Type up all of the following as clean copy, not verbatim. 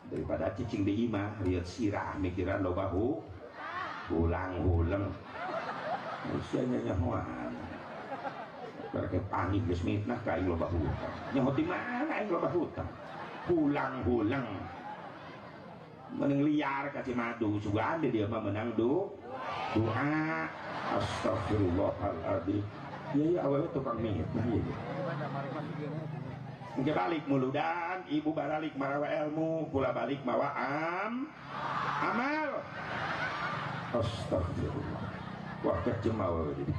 Daripada cicing di imah lihat sirah mikiran loba hulang-hulang. Usianya nyahoan. Mereka panik geus mitnah ka aing loba hutang. Nyaho ti mana aing loba hutang? Hulang-hulang. Meneng liar ka Cimadu, sugan dia mah menang doa. Astagfirullahaladzim. Iya ya awewe tukang mitnah ieu. Engke balik muludan, ibu baralik marawa ilmu, kula balik mawa amal. Astagfirullah. Wah kejem awewe jadi.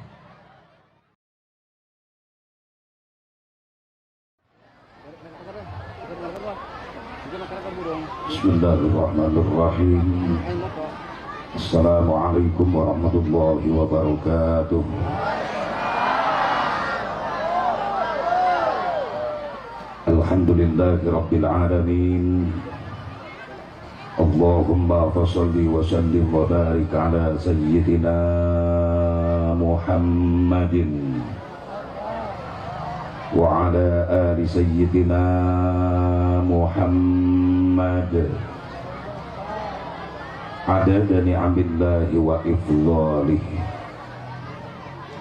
Bismillahirrahmanirrahim. Assalamualaikum warahmatullahi wabarakatuh. Alhamdulillahi rabbil alamin. Allahumma fassalli wa sallim wa barik ala sayyidina Muhammadin wa ala ali sayyidina Muhammad. Adada ni'amillahi wa ifdhalih.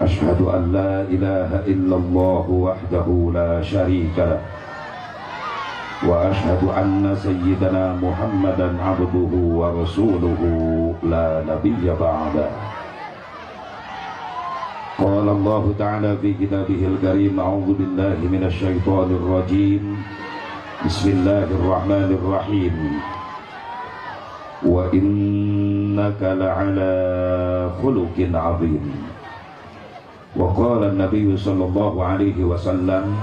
Ashhadu an la ilaha illallah wahdahu la syarika lah. Wa ashhadu anna sayyidana Muhammadan abduhu wa rasuluhu la nabiyya ba'da. Qala Allah ta'ala fi kitabihil karim, a'udzu billahi minasy syaithanir rajim. Bismillahirrahmanirrahim. Wa innaka la'ala khuluqin 'azim. Wa qala an-nabiy sallallahu alaihi wasallam,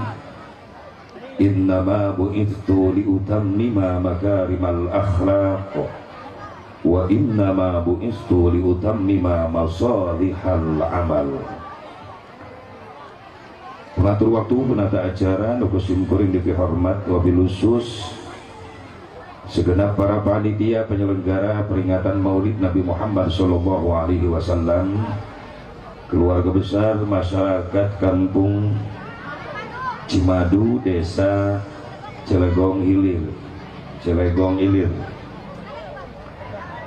innama bu'ithtu liutammima makarimal akhlaq wa innama bu'ithtu liutammima masalihal amal. Pengatur waktu, penata acara, nu kuring dipihormat wabil khusus segenap para panitia penyelenggara peringatan Maulid Nabi Muhammad sallallahu alaihi wasallam, keluarga besar masyarakat kampung Cimadu, Desa Cilegong Hilir, Cilegong Ilir.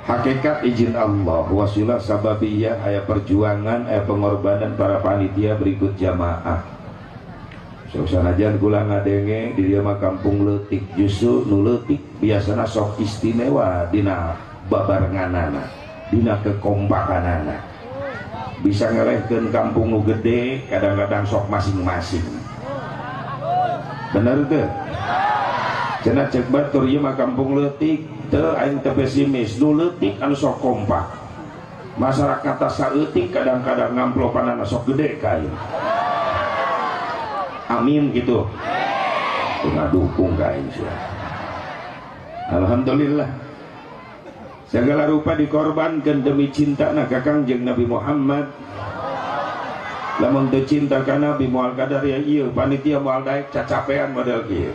Hakikat izin Allah, wasilah sababiyah, aya perjuangan, aya pengorbanan para panitia berikut jamaah. Sanajan kula ngadenge di dieu mah kampung leutik, justru nu leutik biasana sok istimewa dina babarenganana, dina kekompakanana. Bisa ngelehkeun kampung nu gede, kadang-kadang sok masing-masing. Bener teu? Cenah cek batur ieu mah kampung leutik, teu aing teu pesimis, nu leutik anu sok kompak. Masyarakat saeutik kadang-kadang ngamplopanana sok gede ka aing. Amin gitu. Ngadukung ka aing sia. Alhamdulillah. Segala rupa dikorbankan demi cintana ka Kangjeng Nabi Muhammad. Lamun teu cinta ka Nabi moal kadar ya ieu panitia moal daek cacapean model kieu.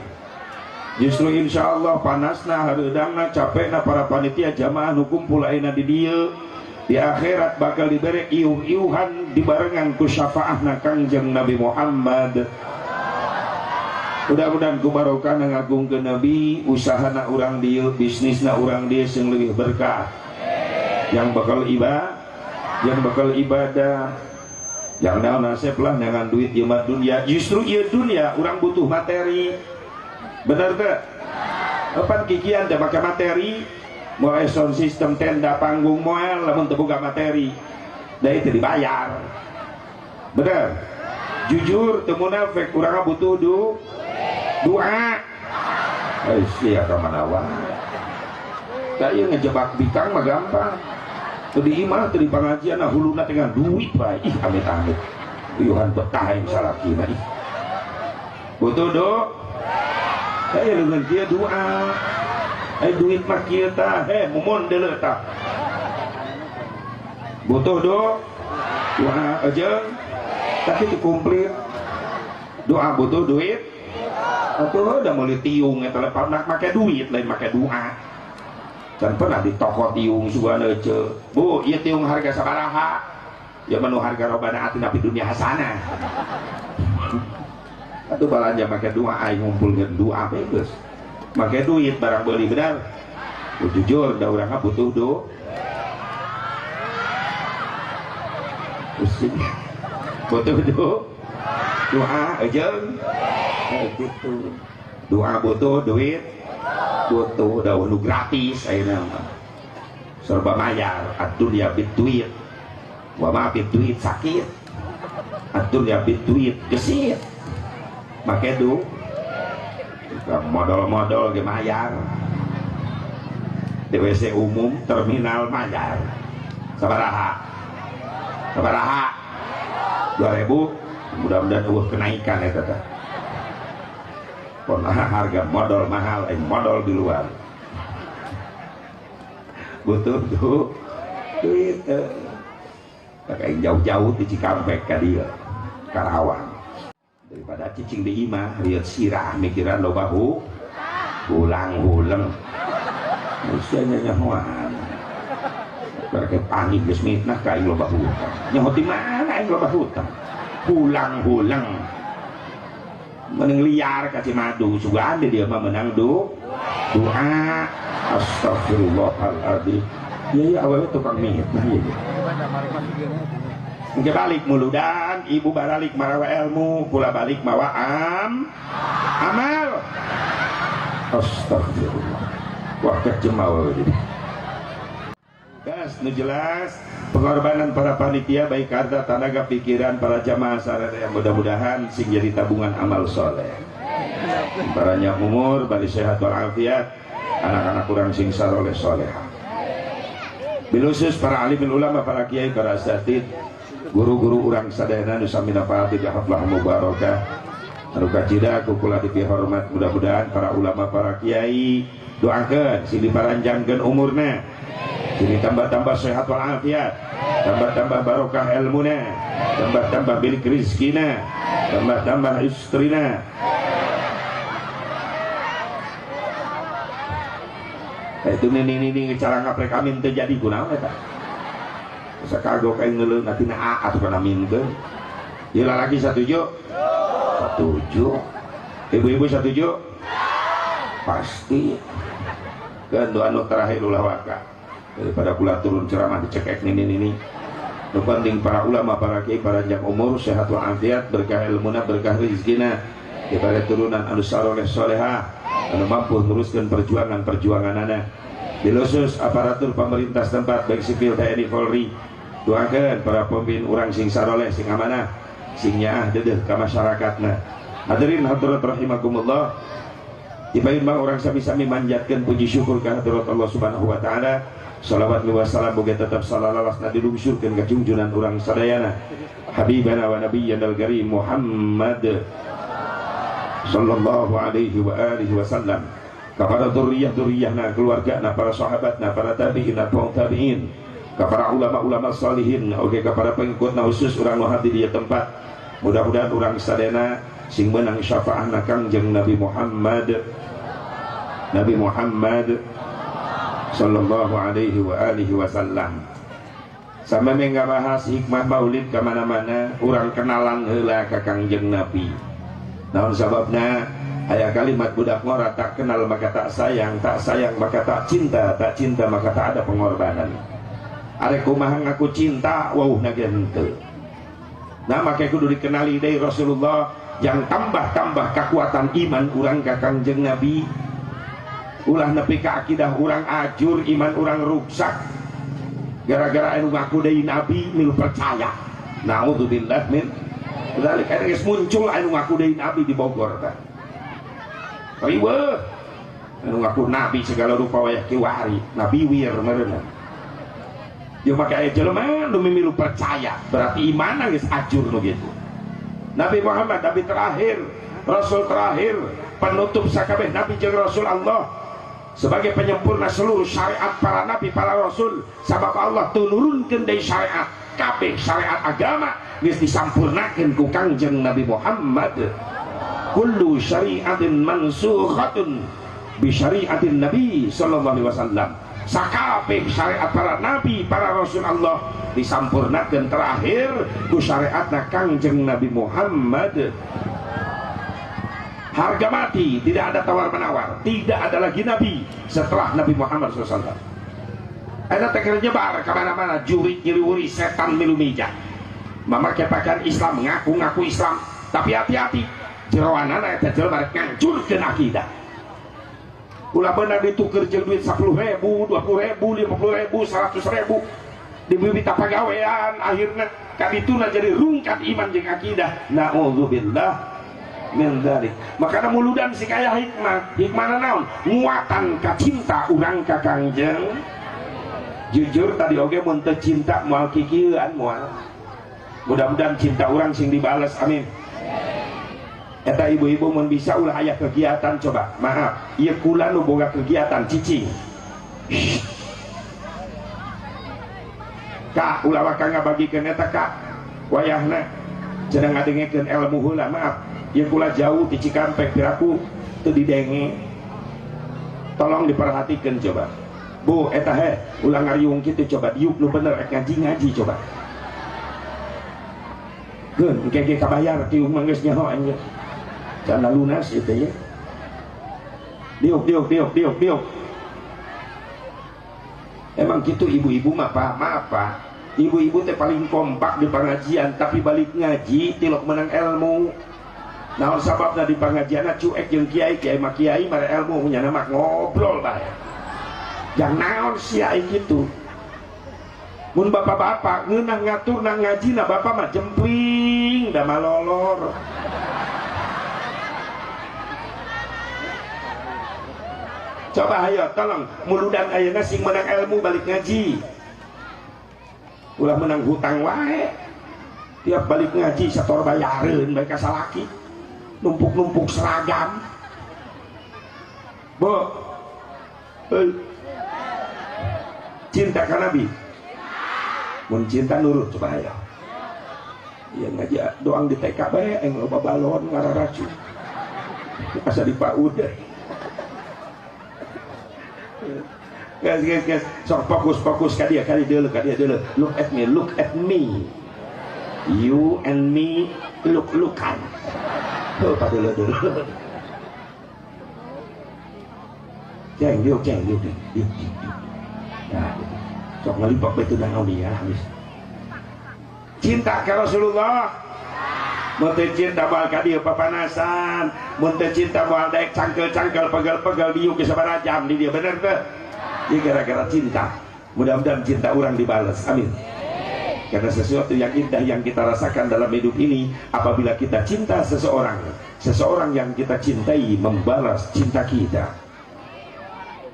Justru insyaallah panasna hareudangna capekna para panitia jamaah nu kumpul ayeuna di dieu di akhirat bakal dibere iuh-iuhan dibarengan ku syafaahna Kangjeng Nabi Muhammad. Mudah-mudahan ku barokahna ngagungkeun Nabi, usahana urang dieu, bisnisna urang dieu sing leuwih berkah. Yang bakal ibadah, yang bakal ibadah, yang naon nasib lah dengan duit ieu mah dunia. Justru ieu dunia urang butuh materi. Bener teu? Opat kikian teh make materi, moal sound system tenda panggung moal lamun teu boga materi. Da itu dibayar. Bener? Jujur teu munafik urang butuh doa. Eh sia ka mana wae. Da ieu ngejebak bikang mah gampang. Teu di imah teu di pangajian nah huluna teh duit bae. Ih amit-amit. Uyuhan betah aing salakina ih. Butuh doa. Eh leungeun kieu doa. Eh duit mah kieu tah, heh mumun deuleu tah. Butuh doa. Doa aja. Tapi itu komplit. Doa butuh duit. Atuh udah meuli tiung eta lepat make duit lain make doa. Can pernah di toko tiung sugan ece. Bu, ieu tiung harga sabaraha? Ya menu harga robana atina fid dunya hasanah. Atuh balanja make doa aing ngumpulkeun doa geus. Make duit barang beli benar. Jujur da urang butuh do. Pusing. Butuh do. Doa jeung gitu. Doa butuh duit. Butuh da nu gratis ayeuna mah. Serba mayar, ad-dunya bid duit. Wa ma bid duit sakit. Ad-dunya bid duit gesit. Make du modal-modal ge mayar. WC umum terminal mayar. Sabaraha? Sabaraha? 2000. Mudah-mudahan eueuh kenaikan eta teh. Pon harga modal mahal, modal di luar. Butuh tuh duit. Kayak jauh-jauh di Cikampek ka dieu, Karawang. Daripada cicing di imah, lieur sirah mikiran loba hulang-huleng. Usianya nyahoan. Mereka panik geus mitnah ka aing loba hutang. Nyaho di mana aing loba hutang? Hulang-huleng. Meneng liar ka Cimadu, sugan dia mah menang doa. Astagfirullahaladzim. Ya ya awewe tukang mitnah ieu. Engke balik muludan, ibu baralik marawa ilmu, kula balik mawa amal. Astagfirullah. Wah kejem awewe jadi. Gas, nu jelas pengorbanan para panitia baik harta, tenaga, pikiran para jamaah sarana yang mudah-mudahan sing jadi tabungan amal soleh. Paranya umur, bali sehat walafiat, anak-anak kurang sing saroleh soleha. Bilusus para alim ulama, para kiai, para asatid, guru-guru urang sadayana nu sami nafaati di haflah mubarakah. Anu kacida ku kula dipihormat, mudah-mudahan para ulama, para kiai doakeun sing diparanjangkeun umurna, sing ditambah-tambah sehat walafiat, tambah-tambah barokah ilmuna, tambah-tambah bilik rizkina, tambah-tambah istrina. Itu nini-nini cara ngaprek amin teu jadi kunaon eta. Asa kagok aing ngeuleuh ngatina a atuh kana amin teu. Ieu lalaki satuju? Satuju. Ibu-ibu satuju? Pasti. Keun doa nu terakhir ulah waka. Daripada kula turun ceramah dicekek nini-nini. Nu penting para ulama, para kiai, paranjang umur, sehat walafiat, berkah ilmuna, berkah rezekina, diberi turunan anu saroleh soleha, anu mampu teruskan perjuangan-perjuanganana. Dilusus aparatur pemerintah setempat baik sipil TNI Polri, doakan para pemimpin urang sing saroleh, sing amanah, sing nyaah dedeh ka masyarakatna. Hadirin hadirat rahimakumullah. Tibain mah urang sami-sami manjatkeun puji syukur ka hadirat Allah Subhanahu wa taala. Salawat wa salam boga tetap salalasna dilungsurkeun ka junjunan urang sadayana habibana wa nabiyyana al-karim Muhammad sallallahu alaihi wa alihi wasallam, kepada dzurriyyah-dzurriyyahna, keluargana, para sahabatna, para tabi'in, tabi'in, kepada ulama-ulama salihin, oke, kepada pengikutna khusus urang nu hadir di tempat. Mudah-mudahan urang sadayana sing meunang syafaahna Kangjeng Nabi Muhammad, Nabi Muhammad sallallahu alaihi wa alihi wasallam. Sampai ngabahas hikmah maulid ka mana-mana, urang kenalan heula ka Kangjeng Nabi. Naon sababna aya kalimat budak ngora, tak kenal maka tak sayang, tak sayang maka tak cinta, tak cinta maka tak ada pengorbanan. Arek kumaha ngaku cinta wauhna ge henteu. Nah make kudu dikenali deui Rasulullah yang tambah-tambah kekuatan iman urang ka Kangjeng Nabi. Ulah nepi ka akidah urang ajur, iman urang ruksak gara-gara anu ngaku deui nabi milu percaya. Naudzubillah min dzalik. Eta geus muncul anu ngaku deui nabi di Bogor teh. Riweuh anu ngaku nabi segala rupa wayah kiwari, nabi wir meureunna. Dia make aya jelema nu mimilu percaya, berarti imanna geus ajur nu kitu. Nabi Muhammad nabi terakhir, rasul terakhir, penutup sakabeh nabi jeung rasul Allah sebagai penyempurna seluruh syariat para nabi, para rasul. Sabab Allah tunurunkeun deui syariat kabeh syariat agama geus disampurnakeun ku Kangjeng Nabi Muhammad. Kullu syariatin mansukhatun bi syariatin Nabi sallallahu alaihi wasallam. Sakabeh syariat para nabi, para rasul Allah disampurnakeun terakhir ku syariatna Kangjeng Nabi Muhammad. Harga mati, tidak ada tawar menawar, tidak ada lagi nabi setelah Nabi Muhammad SAW. Eta teh keur nyebar ka mana-mana, jurik nyiliwuri setan milu mija. Memakai pakaian Islam, ngaku-ngaku Islam, tapi hati-hati, jeroanana eta jelema rek ngancurkeun akidah. Ulah bener dituker jeung duit 10.000, 20.000, 50.000, 100.000 dibibita pagawean, akhirna kadituna jadi rungkat iman jeung akidah. Na'udzubillah min dzalik. Makana muludan si kaya hikmah, hikmahna naon? Nguatan ka cinta urang ka Kangjeng. Jujur tadi oge mun teu cinta moal kikieuan moal. Mudah-mudahan cinta urang sing dibales, amin. Eta ibu-ibu mun bisa ulah aya kegiatan coba. Maaf, ieu kula nu boga kegiatan cicing. Kak, ulah waka ngabagikeun eta kak. Wayahna cenah ngadengekeun ilmu heula, maaf. Ieu kula jauh di Cikampek piraku teu didenge. Tolong diperhatikan coba. Bu, eta he, ulah ngariung kitu coba diuk nu bener rek ngaji-ngaji coba. Geun, engke ge kabayar tiung mah geus nyaho anjeun. Canda lunas itu ya. Diuk, diuk, diuk, diuk, diuk. Emang gitu ibu-ibu mah Pak, maaf Pak. Ibu-ibu teh paling kompak di pengajian, tapi balik ngaji tilok menang ilmu. Naon sababna di pengajian cuek jeung kiai, kiai mah kiai mare ilmu nya mah ngobrol bae. Jang naon sia kitu. Mun bapak-bapak ngeunah ngatur nang ngaji na bapak mah jempling da malolor. Coba ayo tolong muludan ayeuna sing menang ilmu balik ngaji. Ulah menang hutang wae. Tiap balik ngaji sator bayareun bae ka salaki. Numpuk-numpuk seragam. Bu. Hei. Cinta ka Nabi. Mun cinta nurut coba ayo. Ya ngaji doang di TK bae eng loba balon ngararacu. Asa di PAUD. Guys, guys, guys, sok fokus, fokus ka dia deuleu, ka dia deuleu. Look at me, look at me. You and me look lookan. Tuh, ka deuleu deuleu. Ceng, diuk, ceng, diuk, diuk, diuk. Nah, gitu. Sok ngalipak betul dan dia habis. Cinta ka Rasulullah. Mun teu cinta moal ka dieu papanasan, mun teu cinta moal daek cangkel-cangkel pegel-pegel diuk ge sabaraha jam di dieu, bener teu? Ya gara-gara cinta. Mudah-mudahan cinta orang dibalas, amin. Karena sesuatu yang indah yang kita rasakan dalam hidup ini, apabila kita cinta seseorang, seseorang yang kita cintai membalas cinta kita.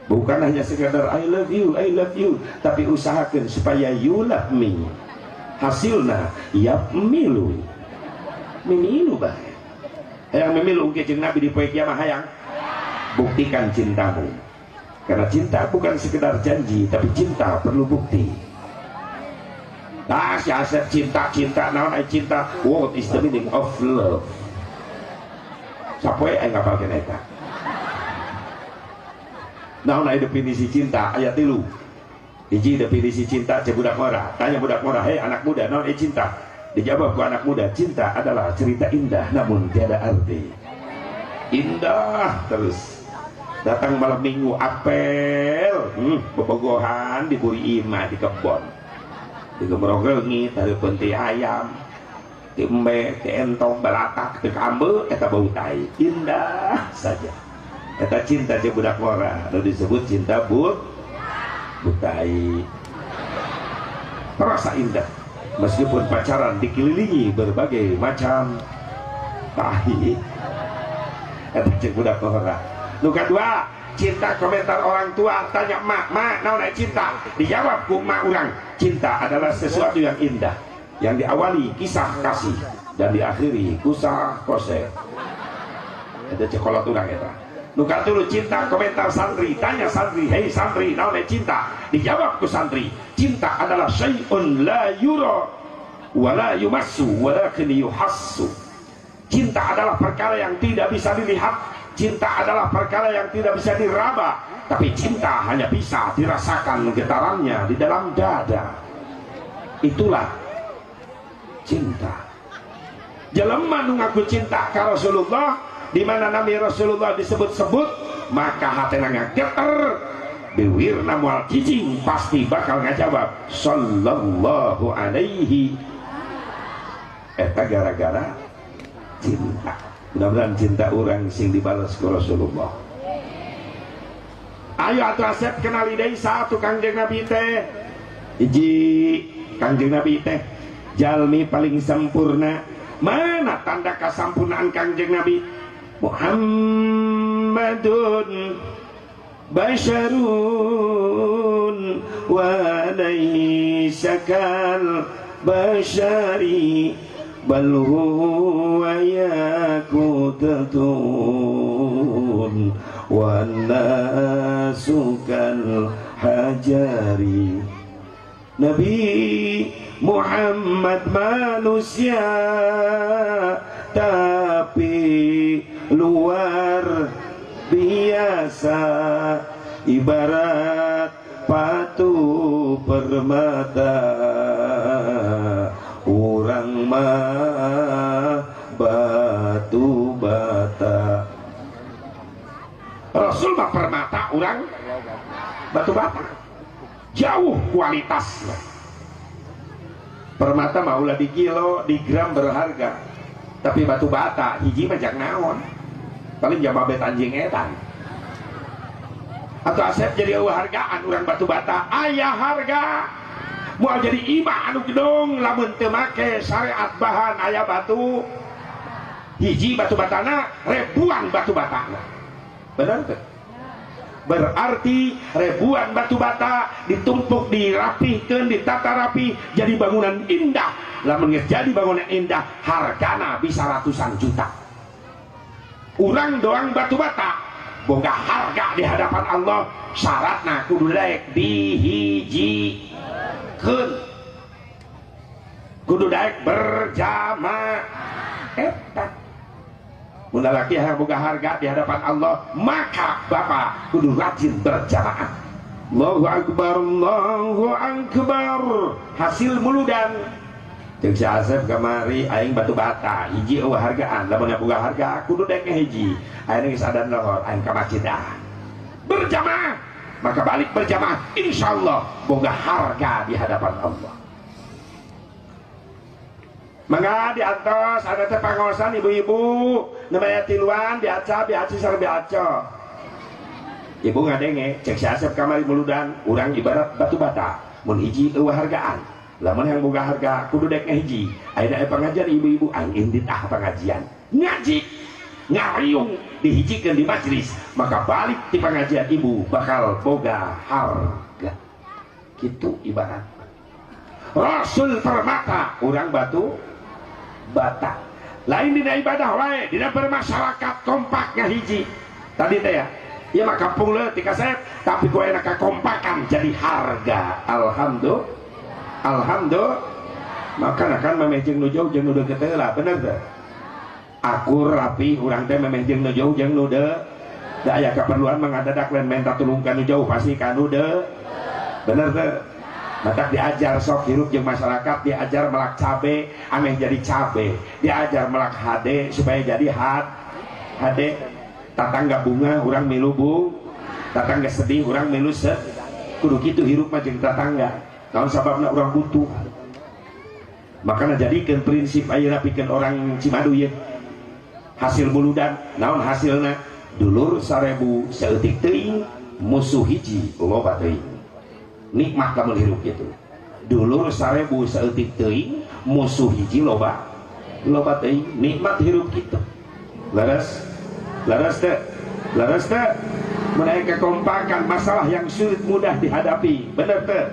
Bukan hanya sekadar I love you, tapi usahakan supaya you love me. Hasilnya yap milu. Memilu bae. Hayang memilu engke jeung Nabi di poe kiamat hayang. Buktikan cintamu. Karena cinta bukan sekedar janji, tapi cinta perlu bukti. Ah, si Asep cinta-cinta, naon ai cinta? What is the meaning of love? Sapoe aing ngapalkeun eta. Naon ai definisi cinta? Aya 3. Hiji definisi cinta cek budak ngora. Tanya budak ngora, "Hei anak muda, naon ai cinta?" Dijawab ku anak muda, cinta adalah cerita indah namun tiada arti. Indah terus. Datang malam minggu apel, bobogohan diburi imah di kebon. Digemrong reungit, hareupeun ti ayam, ti embe, ti entong, balatak, ti kambe, eta bau tai. Indah saja. Eta cinta jeung budak ngora, nu disebut cinta butai. Terasa indah. Meskipun pacaran dikelilingi berbagai macam tahi. Eta jeung budak ngora. Nu kadua, cinta komentar orang tua, tanya mak, mak naon ai cinta? Dijawab ku mak urang, cinta adalah sesuatu yang indah yang diawali kisah kasih dan diakhiri kusah kose. Eta cek kolot urang eta. Nu katulu, cinta komentar santri, tanya santri, hei santri, naon ai cinta? Dijawab ku santri, cinta adalah syai'un la yura wa la yumassu walakin yuhassu. Cinta adalah perkara yang tidak bisa dilihat, cinta adalah perkara yang tidak bisa diraba, tapi cinta hanya bisa dirasakan getarannya di dalam dada. Itulah cinta. Jelema nu ngaku cinta ka Rasulullah, Di mana Nabi Rasulullah disebut-sebut, maka hatena ngageter, biwirna moal cicing, pasti bakal ngajawab sallallahu alaihi. Eta gara-gara cinta. Mudah-mudahan cinta orang sing dibalas ku Rasulullah. Ayo atuh Asep kenali deui satu Kangjeng Nabi teh. Hiji Kangjeng Nabi teh jalmi paling sempurna. Mana tanda kasampurnaan Kangjeng Nabi? Muhammadun basyarun wa laisa kal basyari bal huwa yakutatun wan nasu kal hajari. Nabi Muhammad manusia tapi luar biasa, ibarat batu permata, urang mah batu bata. Rasul mah permata, urang batu bata. Jauh kualitasnya. Permata mah ulah di kilo, di gram berharga. Tapi batu bata hiji mah jak naon. Paling jababet anjing edan. Atau Asep jadi eueuh hargaan urang batu bata, aya harga. Moal jadi imah anu gedong lamun teu make syariat bahan aya batu. Hiji batu batana, ribuan batu batana. Benar teu? Berarti ribuan batu bata ditumpuk, dirapihkeun, ditata rapi jadi bangunan indah. Lamun geus jadi bangunan indah, hargana bisa ratusan juta. Urang doang batu bata boga harga di hadapan Allah, syaratna kudu daek dihijikeun, kudu daek berjamaah. Eta mun lalaki hayang boga harga di hadapan Allah, maka bapak kudu rajin berjamaah. Allahu akbar, Allahu akbar. Hasil muludan jeung si Asep kamari aing batu bata hiji eueuh hargaan, lamun boga harga kudu daek ngahiji. Aing geus adan lohor, aing ka masjid ah. Berjamaah, maka balik berjamaah insyaallah boga harga di hadapan Allah. Mangga diantos ada teh pangosan ibu-ibu namanya tiluan biaca biaci sareng biaco. Ibu ngadenge cek si Asep kamari muludan urang ibarat batu bata mun hiji eueuh hargaan, lamun yang boga harga kudu dek ngahiji. Ayeuna aya pengajian ibu-ibu aing indit ah pengajian ngaji ngariung dihijikeun di majelis, maka balik di pengajian ibu bakal boga harga. Kitu ibarat Rasul permata urang batu bata. Lain dina ibadah wae, dina bermasyarakat kompak ngahiji. Tadi teh ya, ieu mah kampung leutik kasep, tapi ku aya kakompakan jadi harga. Alhamdulillah. Alhamdulillah. Maka kan memeh jeung nu jauh jeung nu deukeut teh lah, bener teh? Akur rapi urang teh memeh jeung nu jauh jeung nu deukeut. Da aya kaperluan mangadadak lain menta tulung ka nu jauh pasti ka nu deukeut. Bener teh? Matak diajar sok hirup jeung masyarakat, diajar melak cabe ameh jadi cabe, diajar melak hade supaya jadi hade. Tatangga bunga urang milu bu, tatangga sedih urang milu sed. Kudu kitu hirup mah jeung tatangga. Naon sababna urang butuh. Makana jadikeun prinsip ayeuna pikeun orang Cimaduy ye. Hasil muludan naon hasilna? Dulur 1000 saeutik teuing, musuh hiji loba teuing. Nikmat lamun hirup gitu. Dulur 1000 saeutik teuing, musuh hiji loba loba teuing, nikmat hirup gitu. Leres? Leres teu? Leres teu? Mun aya kekompakan masalah yang sulit mudah dihadapi, bener teu?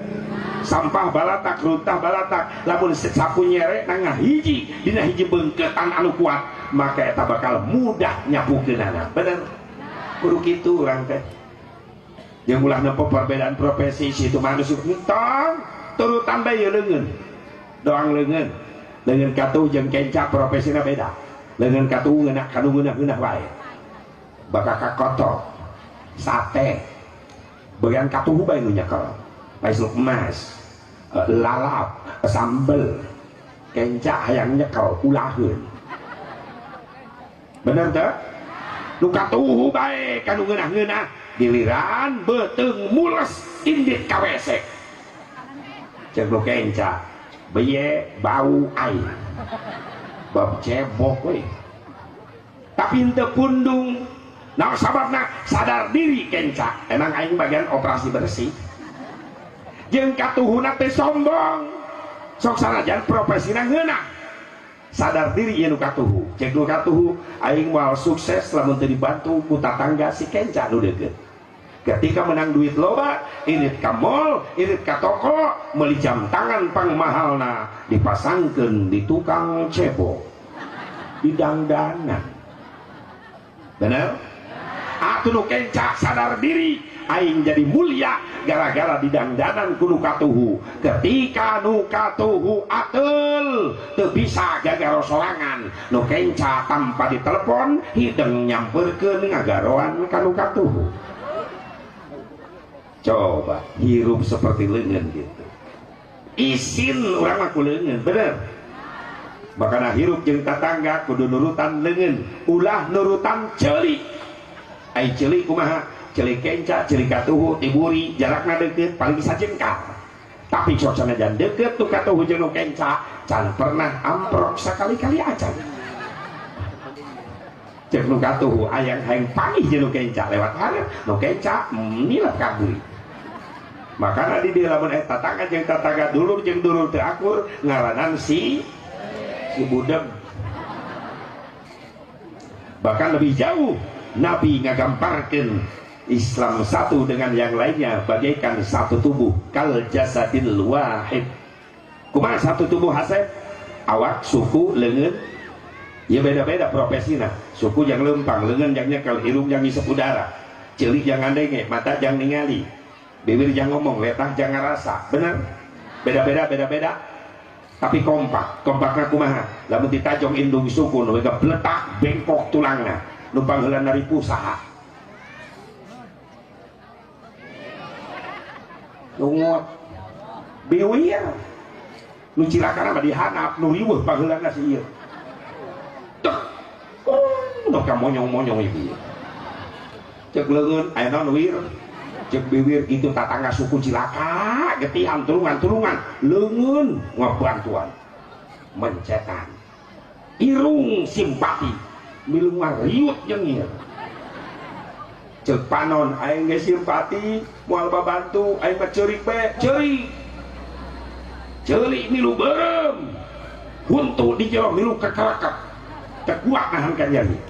Sampah balatak, runtah balatak, lamun sapu nyere na ngahiji dina hiji beungkeutan anu kuat, maka eta bakal mudah nyapukeunana. Bener? Kudu kitu urang teh. Yang ulah nempo perbedaan profesi situ manusia tong turutan bae leungeun. Doang leungeun. Leungeun katuh jeung kenca profesina beda. Leungeun katuh ngeunah kanu ngeunah-ngeunah wae. Bakal kakotok sate. Bagian katuh bae nu nyekel. Paisluk emas, lalap, sambel, kenca hayang nyekel ulaheun. Bener teu? Nu katuhu bae ka nu ngeunah-ngeunah giliran beuteung mules indit ka WC. Cek nu kenca beye bau aing. Bab cebok we. Tapi henteu pundung. Nah sababna sadar diri kenca. Emang aing bagian operasi bersih. Jeung katuhuna teh sombong. Sok sanajan profesina ngeunah. Sadar diri ieu nu katuhu. Cek nu katuhu aing moal sukses lamun teu dibantu ku tatangga si kenca nu deukeut. Ketika menang duit loba, irit ka mall, irit ka toko, meuli jam tangan pang mahalna dipasangkeun di tukang cebok. Di dangdanan. Bener? Atuh nu kenca sadar diri aing jadi mulia gara-gara di dangdanan ku nu katuhu. Ketika nu katuhu ateul teu bisa gagaro sorangan, nu kenca tanpa ditelepon hideng nyamperkeun ngagaroan ka nu katuhu. Coba hirup seperti leungeun gitu. Isin urang mah ku leungeun, bener. Makana hirup jeung tatangga kudu nurutan leungeun, ulah nurutan ceuli. Ai ceuli kumaha? Ceuli kenca, ceuli katuhu, tiburi, jarakna deukeut paling sajengkal. Tapi sok sanajan deukeut tu katuhu jeung nu kenca, can pernah amprok sakali-kali acan. Cek nu katuhu ayang hayang panggih jeung nu kenca lewat hareup, nu kenca nilep ka buri. Makana di dieu lamun eta tatangga jeung tatangga dulur jeung dulur teu akur ngaranan si budeg. Bahkan lebih jauh Nabi ngagambarkeun Islam satu dengan yang lainnya bagaikan satu tubuh, kal jasadil wahid. Kumaha satu tubuh haseb? Awak, suku, leungeun. Ya beda-beda profesina. Suku yang lempang, leungeun yang nyekel, hirung yang ngisep udara, ceuli yang ngandenge, mata yang ningali, bibir yang ngomong, letah yang ngarasa. Bener? Beda-beda, beda-beda. Tapi kompak. Kompakna kumaha? Lamun ditajong indung suku nu gabletak bengkok tulangna, nu pangheulana naripu saha? Lungot. Biwir. Nu cilakana mah dihanap, nu riweuh pangheulana si ieu. Tek. Oh, nu ka monyong-monyong ieu. Cek leungeun aya naon wir? Cek biwir itu tatangga suku cilaka, getihan tulungan-tulungan, leungeun ngabantuan. Mencetan. Irung simpati, milu ngariut nyengir. Cek panon aing geus simpati, moal babantu, aing mah ceurik bae, ceurik. Ceurik milu beureum. Huntu di jero milu kekerekep. Teu kuat nahan ka nyeri.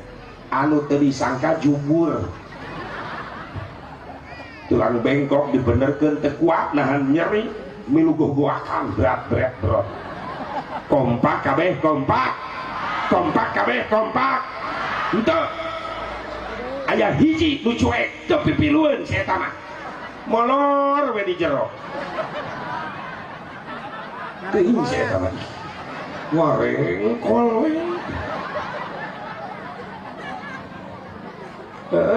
Anu teu disangka jubur. Tulang bengkok dibenerkeun teu kuat nahan nyeri, milu gogoakan berat-berat berat. Kompak kabeh kompak. Kompak kabeh kompak. Henteu. Aya hiji nu cuek teu pipilueun si eta mah. Molor we di jero. Teuing si eta mah. Warengkol we.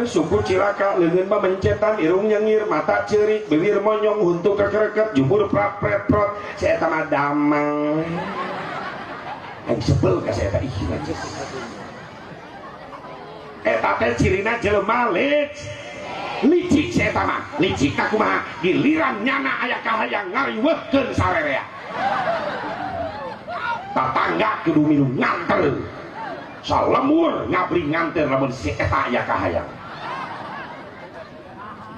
Suku cilaka, leungeun mah mencetan, irung nyengir, mata ceurik, bibir monyong, huntu kekereket, jubur prat pret prot. Si eta mah damang. Aing sebel ka si eta, ih najis. Eta teh cirina jelema licik si eta mah. Licik ka kumaha? Giliran nyana aya kahayang ngariweuhkeun sarerea. Tatangga kudu milu nganter. Salemur ngabri nganter lamun si eta aya kahayang.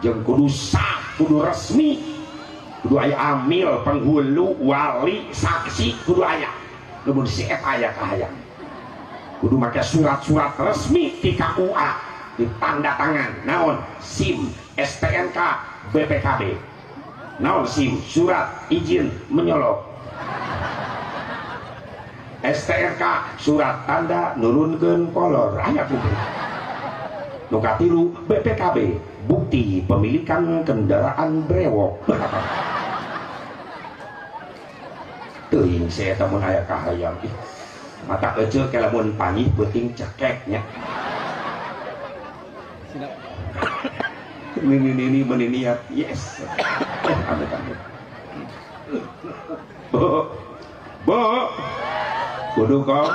Jeung kudu sah, kudu resmi, kudu aya amil, penghulu, wali, saksi, kudu aya lamun si eta aya kahayang. Kudu make surat-surat resmi di KUA, ditanda tangan, naon SIM, STNK, BPKB. Naon SIM, surat izin menyolok. STNK, surat tanda nurunkeun kolor, aya kudu. Nu katilu BPKB, bukti pemilikan kendaraan brewok. Teuing saya mun aya kahayang. Ih, mata eceu ke lamun panggih peuting cekeknya. Ini meniniat, yes. Amit amit. Bu, bu, kudu kom.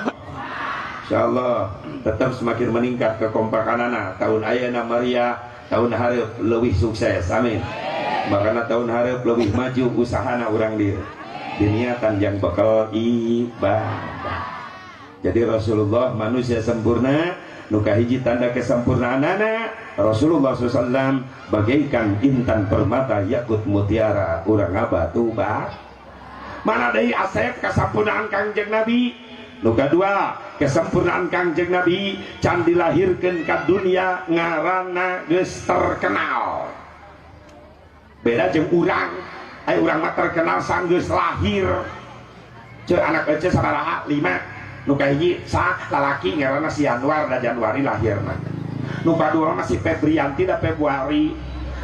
Insyaallah tetap semakin meningkat kekompakanana. Tahun ayeuna Maria, tahun hareup leuwih sukses. Amin. Makana tahun hareup leuwih maju usahana urang dieu. Diniatan yang bakal ibadah. Jadi Rasulullah manusia sempurna. Nu kahiji tanda kesempurnaanana Rasulullah SAW bagaikan intan permata yakut mutiara urang batu bah. Mana deui asep kesempurnaan Kangjeng Nabi? Nu kadua, kesempurnaan Kangjeng Nabi can dilahirkeun ka dunia ngaranna geus terkenal. Beda jeung urang, aya urang mah terkenal sanggeus lahir. Ceu anak ece sabaraha? 5. Nu kahiji sa lalaki ngaranna si Januar da Januari lahirna. Nu kadua masih Febrianti da Februari.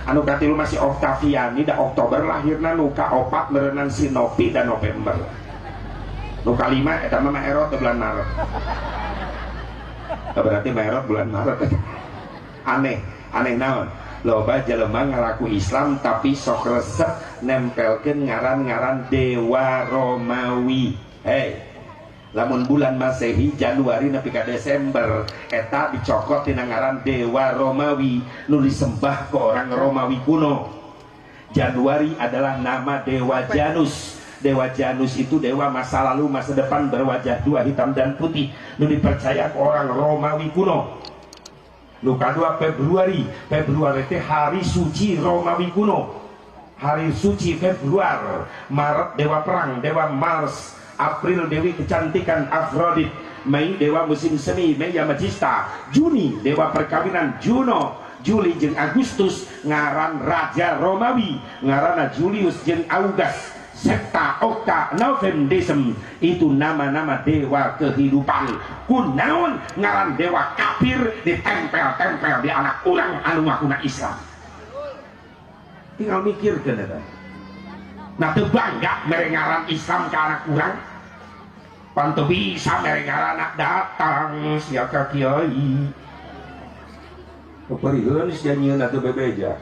Anu katilu masih Oktaviani da Oktober lahirna. Nu kaopat meureunan si Nopi da November. Nu kalima eta mah Maerot bulan Maret. Berarti Maerot bulan Maret. Aneh, aneh naon? Loba jelema ngaraku Islam tapi sok resep nempelkeun ngaran-ngaran dewa Romawi. Hey, lamun bulan Masehi Januari nepi ka Desember eta dicokot tina ngaran dewa Romawi nu disembah ke orang Romawi kuno. Januari adalah nama dewa Janus. Dewa Janus itu dewa masa lalu, masa depan, berwajah dua, hitam dan putih, nu dipercaya ke orang Romawi kuno. Nu kadua Februari. Februari itu hari suci Romawi kuno. Hari suci Februari. Maret dewa perang, dewa Mars. April dewi kecantikan Afrodit. Mei dewa musim semi, Mei Majista. Juni dewa perkawinan Juno. Juli jeung Agustus ngaran raja Romawi, ngaranna Julius jeung August. Septa, Okta, Novem, Desem itu nama-nama dewa kehidupan. Kunaon ngaran dewa kafir ditempel-tempel di anak urang anu ngakuna Islam. Tinggal mikirkeun eta. Nah teu bangga mere ngaran Islam ka anak urang. Pan teu bisa mere ngaran datang sia ka kiai. Peperiheun sia nyieun atuh bebeja.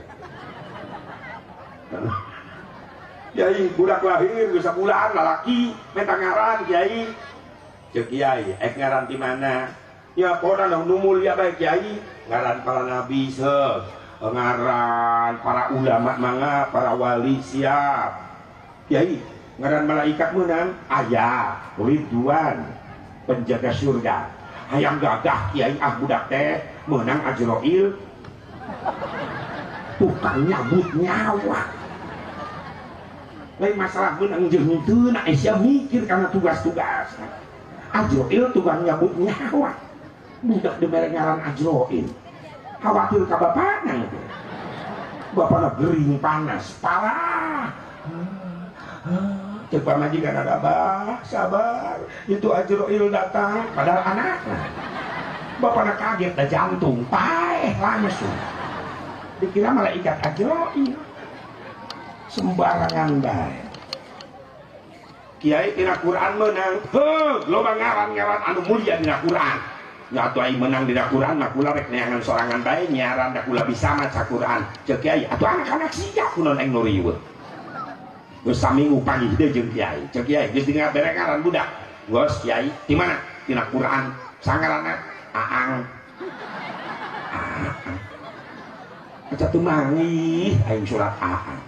Kiai budak lahir geus sabulan lalaki menta ngaran kiai. Ceuk kiai ek ngaran di mana? Ya pona nu mulia bae kiai, ngaran para nabi seuk, ngaran para ulama mangga, para wali siap. Kiai ngaran malaikat meunang aya Ridwan penjaga surga. Hayang gagah kiai ah budak teh meunang Ajroil tukang nyabut nyawa. Lain masalah meunang jeung henteu na sia mikir kana tugas-tugas. Ajroil tukang nyabut nyawa. Budak dibere ngaran Ajroil. Khawatir ka bapana teh. Bapana gering panas, parah. Cek pamajikan ada abah, sabar. Itu Ajroil datang padahal anakna. Bapana kaget dah jantung, paeh langsung. Dikira malaikat Ajroil. Sembarangan bae. Kiai dina Quran menang, heuh loba ngaran-ngaran anu mulia dina Quran. Nya atuh aing menang dina Quran mah kula rek neangan sorangan bae nyiaran da kula bisa maca Quran. Ceuk kiai, atuh anak-anak sia kunaon aing nu riweuh. Geus saminggu panggih deui jeung kiai. Ceuk kiai geus bere ngaran budak. Geus kiai, di mana? Dina Quran. Sangaranna Aang. Aang. Aca teu mangih aing surat Aang.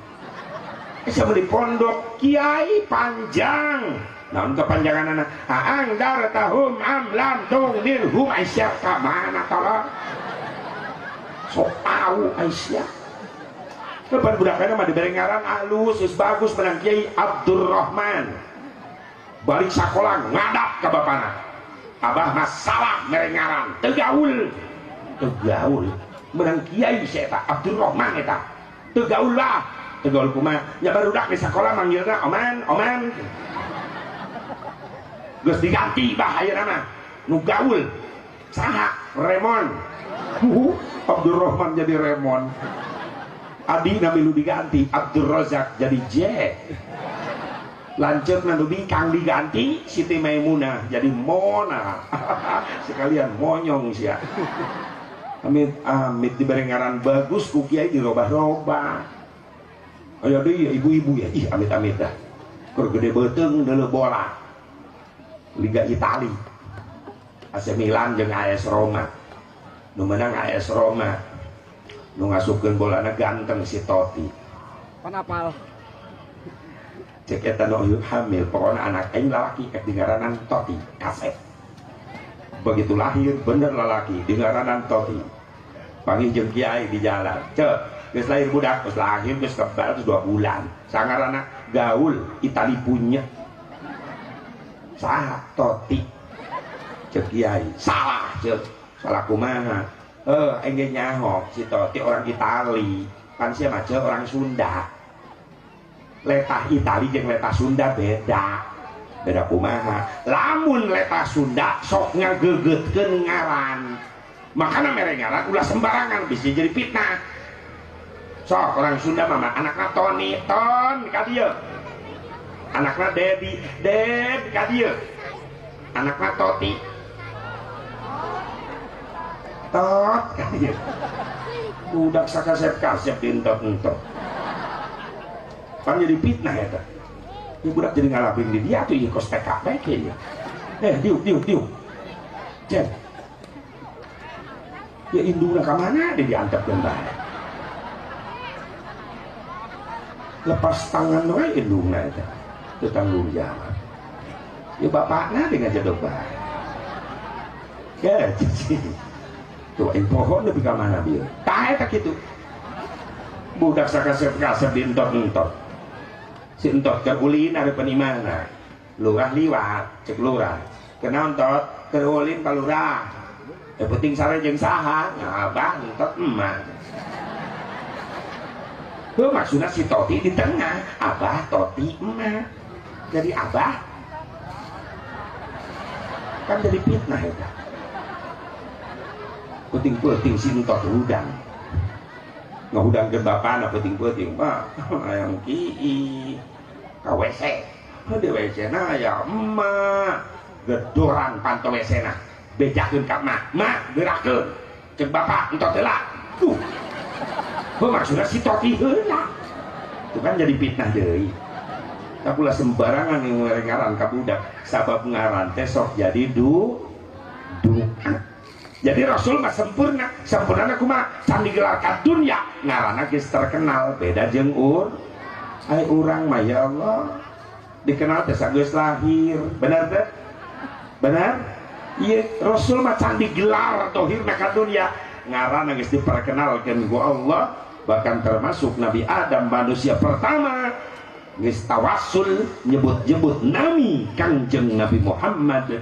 Sama di pondok kiai panjang. Naon kepanjanganana? Aang dartahum am lam tung dirhum aisyah ka mana tolong? Sok tahu aisyah. Lepas budakna mah dibere ngaran alus, geus bagus menang Kiai Abdurrahman. Balik sakola ngadap ka bapana. Abah masalah mere ngaran, teu gaul. Teu gaul. Menang kiai si eta Abdurrahman eta. Teu gaul lah. Tegal kumaha nya barudak di sekolah manggilna oman oman. Geus diganti bah ayeuna mah nu gaul saha Remon. Abdurrahman jadi Remon. Adi nami lu diganti Abdur Razak jadi J. Lanceukna nu bingkang diganti Siti Maimunah jadi Mona. Sekalian monyong sia. Amit amit dibere ngaran bagus ku kiai dirobah-robah. Aya deui ya ibu-ibu ya, ih amit-amit dah. Keur gede beuteung deuleu bola. Liga Itali. AC Milan jeung AS Roma. Nu menang AS Roma. Nu ngasupkeun bolana ganteng si Totti. Pan apal. Cek eta nu hamil, pokona anak aing lalaki ek dingaranan Totti, kasep. Begitu lahir bener lalaki dingaranan Totti. Panggih jeung kiai di jalan. Cek, geus lahir budak, geus lahir geus kebal geus 2 bulan. Sangarana gaul Itali punya. Saha Totti? Cek kiai, salah cek. Salah kumaha? Aing ge nyaho si Totti orang Itali, pan sia mah cek orang Sunda. Letah Itali jeung letah Sunda beda. Beda kumaha? Lamun letah Sunda sok ngageugeutkeun ngaran. Makana mere ngaran ulah sembarangan bisa jadi fitnah. Sok orang Sunda mah anakna Toni, Ton ka dieu. Anakna Dedi, Ded ka dieu. Anakna Toti. Tot ka dieu. Budak sakasep-kasep dientot-entot. Pan jadi fitnah eta. Ieu budak jadi ngalapin di dia tuh ieu kos TK bae kieu. Diuk diuk diuk. Cek. Ya indungna ka mana dia diantepkeun bae. Lepas tangan wae indungna eta. Teu tanggung jawab. Ya bapakna dengan jodoh bae. Ya cici. Tuh aing poho nepi ka mana bieu. Tah eta kitu. Budak sakasep-kasep dientot-entot. Si entot keur ulin hareupeun imahna. Lurah liwat, cek lurah. Kunaon tot? Keur ulin ka lurah. Yang penting sare jeung saha? Nah, abah entot emak. Heuh maksudna si Toti di tengah, abah Toti emak. Jadi abah kan jadi fitnah eta. Penting-penting si entot hudang. Ngahudangkeun bapana penting-penting, Pak. Hayang kii ka WC. Di WC na aya emak. Gedoran panto WC na. Bejakeun ka emak, mak gerakeun. Cek bapak entot heula. Heuh maksudna si Toti heula. Itu kan jadi fitnah deui. Tapi ulah sembarangan yang mere ngaran ka budak, sabab ngaran teh sok jadi duka. Jadi Rasul mah sempurna, sempurna kumaha? Can digelar ka dunya, ngaranna geus terkenal, beda jeung ai urang mah ya Allah. Dikenal teh sageus lahir, benar teh? Benar? Iya, Rasul mah can digelar tohirna ka dunya, ngaranna geus diperkenalkeun ku Allah, bahkan termasuk Nabi Adam manusia pertama geus tawasul nyebut-nyebut nami Kangjeng Nabi Muhammad.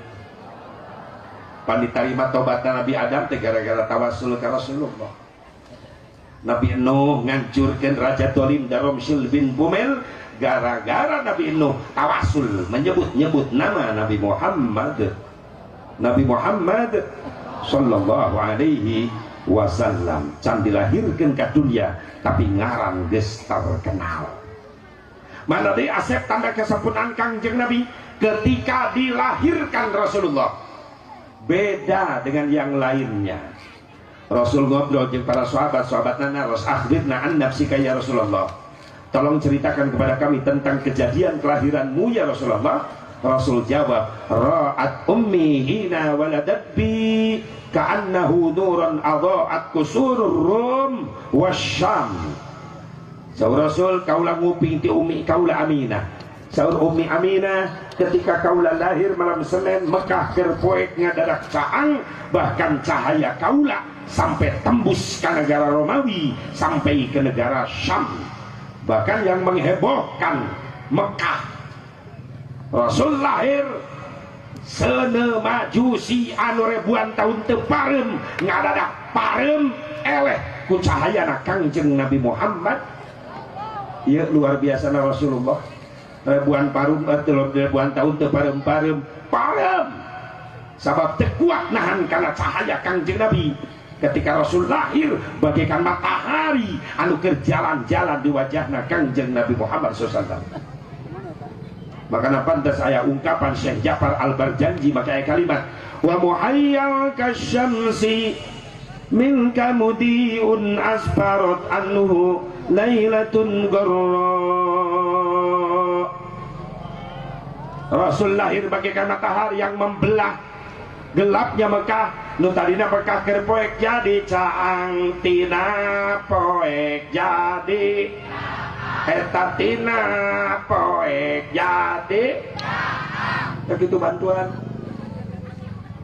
Pan ditarima tobatna Nabi Adam teh gara-gara tawasul ka Rasulullah. Nabi Nuh ngancurkeun Raja Dolim Daromsil bin Bumel gara-gara Nabi Nuh tawasul menyebut-nyebut nama Nabi Muhammad. Nabi Muhammad sallallahu alaihi wasallam can dilahirkeun ka dunia tapi ngaran geus terkenal. Mana deui asep tanda kesempurnaan Kangjeng Nabi ketika dilahirkan Rasulullah. Beda dengan yang lainnya. Rasul ngobrol jeung para sahabat, sahabatna naros, akhbirna an nafsika ya Rasulullah. Tolong ceritakan kepada kami tentang kejadian kelahiranmu ya Rasulullah. Rasul jawab, ra'at ummi hina waladat bi ka'annahu nuran adha'at kusurur rum wasyam. Saur Rasul, kaula nguping ti ummi kaula Aminah. Saur Ummi Aminah, ketika kaula lahir malam Senin, Mekah keur poek ngadadak caang, bahkan cahaya kaula sampai tembus ke negara Romawi, sampai ke negara Syam. Bahkan yang menghebohkan Mekah, Rasul lahir sene majusi anu ribuan tahun teu parem, ngadadak parem eleh ku cahayana Kangjeng Nabi Muhammad. Ieu luar biasa Rasulullah. Ribuan parum, ribuan tahun teu parem-parem, parem. Sabab teu kuat nahan kana cahaya Kangjeng Nabi. Ketika Rasul lahir bagaikan matahari anu keur jalan-jalan di wajahna Kangjeng Nabi Muhammad SAW. Makana pantas aya ungkapan Syekh Ja'far Al-Barjanji maka aya kalimat wa muhayyal kasyamsi minka mudiun asfarat anhu lailatun garra. Rasul lahir bagaikan matahari yang membelah Gelapnya Mekah, nu tadina Mekah keur poek jadi caang, tina poek jadi eta tina poek jadi begitu bantuan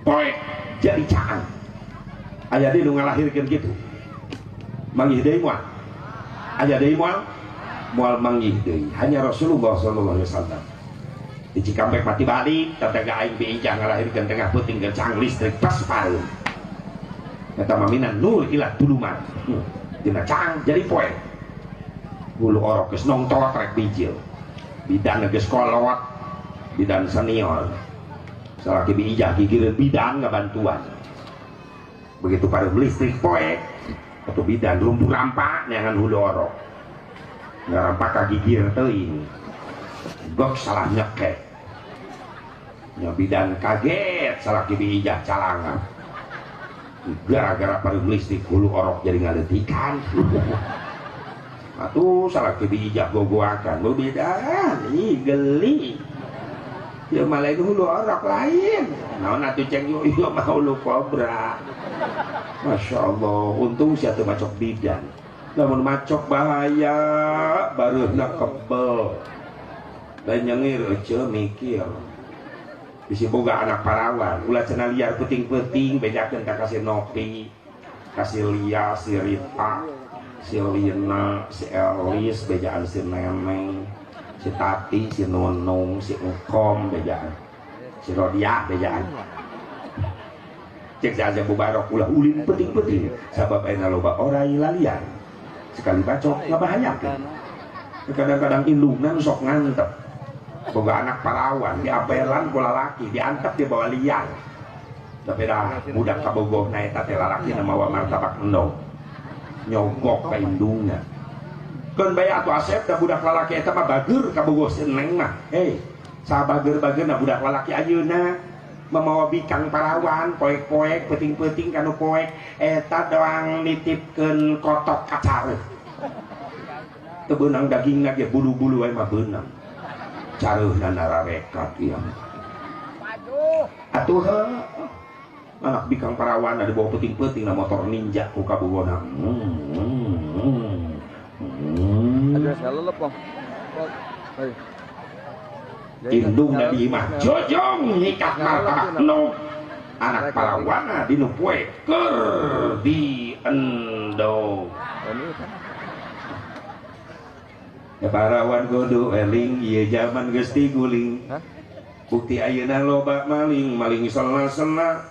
poek jadi caang. Aya deui nu ngalahirkeun kitu. Manggih deui moal. Aya deui moal? Moal manggih deui. Hanya Rasulullah sallallahu alaihi wasallam. Di Cikampek mati balik, tetangga aing biijah ngalahirkeun tengah peuting ke cang listrik pas pareum. Eta mah minan nur ila duluman. Dina caang jadi poek. Bulu orok geus nongtor rek bijil. Bidan geus kolot, bidan senior. Salaki biijah gigireun bidan ngabantuan. Begitu pareum listrik poek, atau bidan rumpu rampak neangan hulu orok. Ngarampak ka gigir teuing. Gok salah nyekek. Nya bidan kaget salaki biijah calangan. Gara-gara pareum listrik hulu orok jadi ngaleutikan. Atuh salaki biijah gogoakan, "Bu bidan, ih geli." Ya malah itu hulu orok lain. Naon atuh ceng yo ieu mah hulu kobra. Masya Allah, untung sia teu macok bidan. Lamun macok bahaya, bareuhna kebel. Lain nyengir ece mikir. Bisi boga anak parawan, ulah cenah liar peuting-peuting bejakeun ka kasih Nopi, kasih Lia, si Rita, si Lina, si Elis, bejaan si Neneng, si Tati, si Nunung, si Engkom bejaan, si Rodia bejaan. Cek saja bubarok ulah ulin peuting-peuting sabab ayeuna loba orai lalian. Sekali bacok ngabahayakeun. Kadang-kadang indungna sok ngantep. Boga anak parawan diapelan ku lalaki, diantep dia bawa liar. Tapi dah budak kabogohna eta teh lalakina mawa martabak endog. Nyogok ka indungna. Keun bae atuh Asep da budak lalaki eta mah bager kabogoh si Neng mah. Hei, sabager-bagerna budak lalaki ayeuna memawa bikang parawan, poek-poek, peuting-peuting kanu poek eta doang nitipkeun kotok kacareuh. Teu beunang dagingna ge bulu-bulu wae mah beunang. Careuhna nararekat ieu. Atuh heuh. Anak bikang parawan ada bawa peuting-peuting na motor ninja ku kabogona. Indungna di imah jojong nyikat martabak endog. Anak parawana dinu poe keur di endog. Ya parawan kudu eling ieu jaman geus diguling. Bukti ayeuna loba maling, maling sela-sela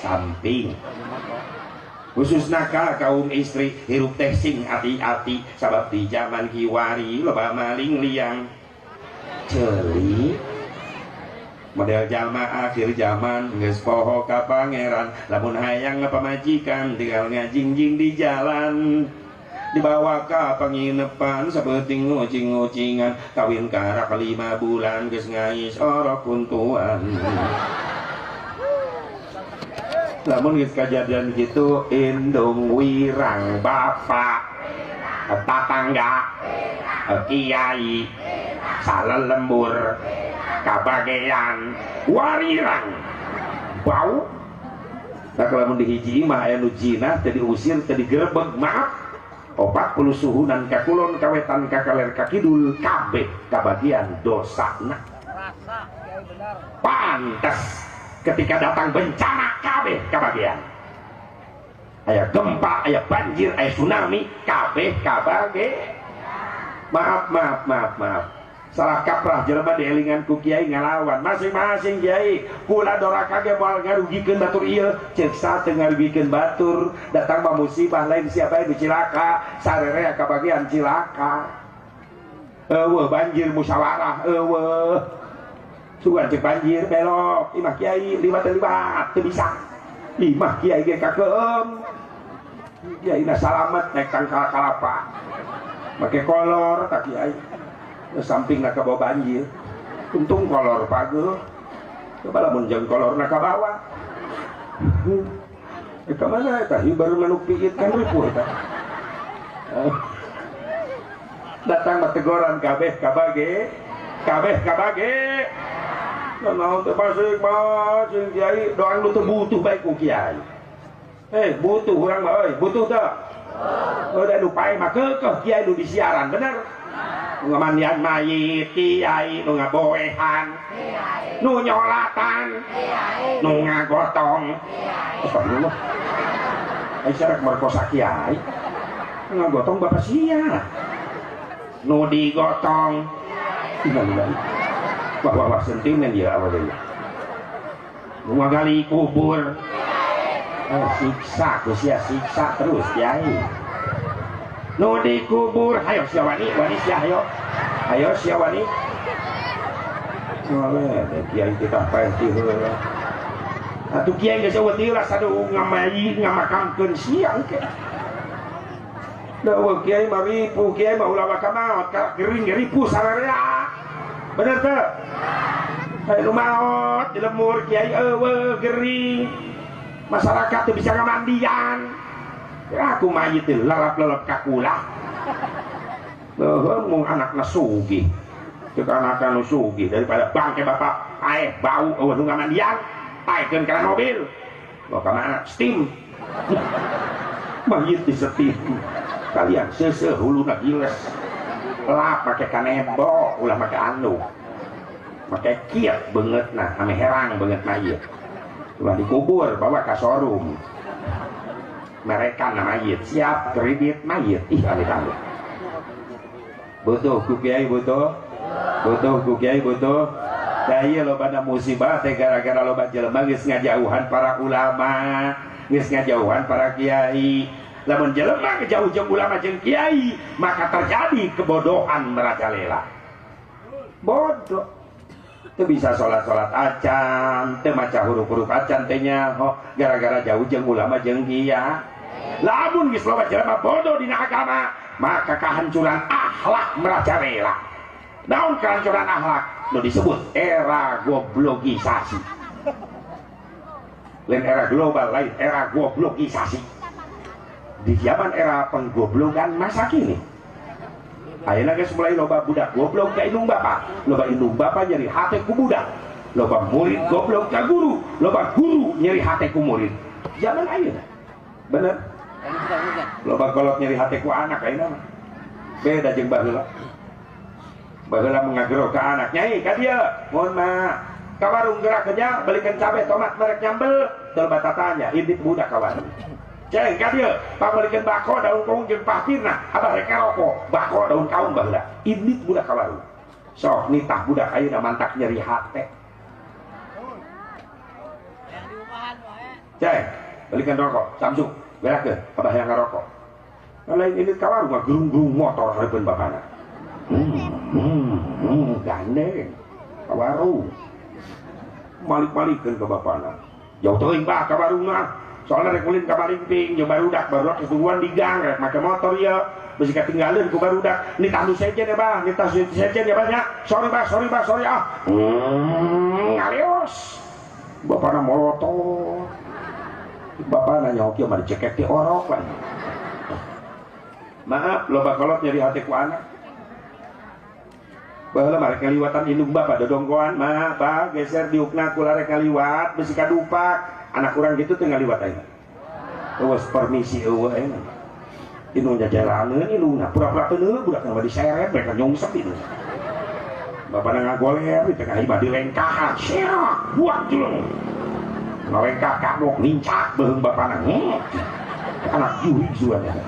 samping. Khususna ka kaum istri hirup teh sing ati-ati sabab di jaman kiwari loba maling liang ceuli. Model jalma akhir zaman geus poho ka pangeran, lamun hayang pamajikan tinggal ngajingjing di jalan. Dibawa ka panginepan sapeuting ngucing-ngucingan, kawin karak 5 bulan geus ngais orok kuntuan. Lamun geus kajadian kitu indung wirang bapak tatangga kiai salelembur kabagean warirang bau. Nah kalau mun dihiji mah aya nu jinah teu diusir teu digerebeg maaf 40 suhunan ka kulon kawetan ka kaler ka kidul kabeh kabagian dosana. Pantes ketika datang bencana kabeh kabagian. Aya gempa, aya banjir, aya tsunami kabeh kabage. Maaf maaf maaf maaf. Salah kaprah jelema dielingan ku kiai ngalawan masing-masing kiai kula doraka ge moal ngarugikeun batur ieu ceuk sa teu ngarugikeun batur datang mah musibah lain siapa nu cilaka sarerea kabagian cilaka. Eueuh banjir musyawarah eueuh sugan ceuk banjir belok imah kiai liwat liwat teu bisa imah kiai ge kakeum kiai na salamet naik tangkal kalapa make kolor ka kiai samping nak bawa banjir untung kolor pageuh coba lamun jeung kolor nak bawa ka mana eta hibar manuk piit kan ripuh eta datang bategoran kabeh kabage kabeh kabage. Naon teh pasik mah jeung kiai doang nu teu butuh bae ku kiai. Butuh urang mah euy, butuh teu? Udah nu pae mah keukeuh kiai nu disiaran, bener? Nu ngamandian mayit kiai, nu ngaboehan kiai, nu nyolatan kiai, nu ngagotong kiai. Astagfirullah. Ai sarek merkosa kiai. Ngagotong bapak sia. Nu digotong kiai. Innalillahi. Wah wah wah sentimen ya awalnya. Nu ngagali kubur. Siksa ku sia, siksa terus kiai. Nu dikubur, ayo sia wani, wani sia ayo. Ayo sia wani. Oleh kiai kita paeh ti heula. Atuh kiai geus eueuh ti heula sadu ngamayi ngamakamkeun sia engke. Da eueuh kiai mah ripuh, kiai mah ulah waka maot, gering ge ripuh sararea. Bener teu? Aya nu maot di lemur kiai eueuh gering. Masyarakat tuh bisa ngamandian. Aku mayit lalap-lalap kakulah. Beuheung mung anakna sugih. Ceuk anakna nu sugih daripada bangke bapak paeh bau eueuh nu ngamandian, paehkeun kana mobil. Bawa ka mana? Steam. Mayit disetim. Kalian seuseuh huluna giles. Lap make kanebo, ulah make anu. Make kieu beungeutna, ame herang beungeut mayit. Ulah dikubur, bawa ka showroom. Mereka mayit, siap kredit mayit. Ih amit-amit. Butuh ku kiai butuh. Butuh ku kiai butuh. Da ieu loba musibah teh gara-gara loba jelema geus ngajauhan para ulama, geus ngajauhan para kiai. Lamun jelema ngejauh jeung ulama jeung kiai, maka terjadi kebodohan merajalela. Bodoh. Teu bisa sholat-sholat acan, teu maca huruf-huruf acan teh nyaho gara-gara jauh jeung ulama jeung kiai. Lamun geus loba jelema bodoh dina agama, maka kehancuran akhlak merajalela. Naon kehancuran akhlak? Nu disebut era goblogisasi. Lain era global, lain era goblogisasi. Di zaman era penggoblogan masa kini. Ayeuna geus mulai loba budak goblok ka indung bapa, loba indung bapa nyeri hate ku budak, loba murid goblok ka guru, loba guru nyeri hate ku murid. Zaman ayeuna. Bener? Loba kolot nyeri hate ku anak ayeuna mah. Beda jeung baheula. Baheula mengagero ka anak, "Nyai, ka dieu." "Mohon mah." Ka warung gerak nya belikeun cabe tomat merek nyambel, teu batatanya, indit budak ka warung. Ceng ka dieu, pangmeulikeun bako daun kaung jeung pahtirna, abah rek ngarokok, bako daun kaung baheula. Indit budak ka warung. Sok nitah budak ayeuna mantak nyeri hate. Ceng, belikeun rokok, Samsung, berakeun, abah yang ngarokok. Lain indit ka warung mah gerung-gerung motor hareupeun bapana. Gandeng ka warung. Malik-malikeun ka bapana. Jauh teuing bah ka warung mah. Soalnya rek ulin ka Malingping jeung barudak, barudak kesuruan di gang rek make motor ieu. Bisi katinggalin ku barudak. Nitah nu sejen ya bah, nitah sejen ya bah nya. Sorry bah, sorry bah, sorry ah. Ngalios. Bapana molotot. Bapana nyaho kieu mah dicekek ti orok lah. Maaf, loba kolot nyeri hate ku anak. Baheula mah rek ngaliwatan indung bapa dodongkoan mah, bah geser diukna kula rek ngaliwat bisi kadupak. Anak kurang gitu teu ngaliwat ayeuna. Eueuh permisi eueuh ayeuna. Indung jajalaneun indungna pura-pura teu neuleuh budak mah diseret mereka nyungsep indung. Bapana ngagoler di tengah imah dilengkahan, serak buat jeleng. Ngalengkah kabok nincak beuheung bapana. Anak jurig suan eta.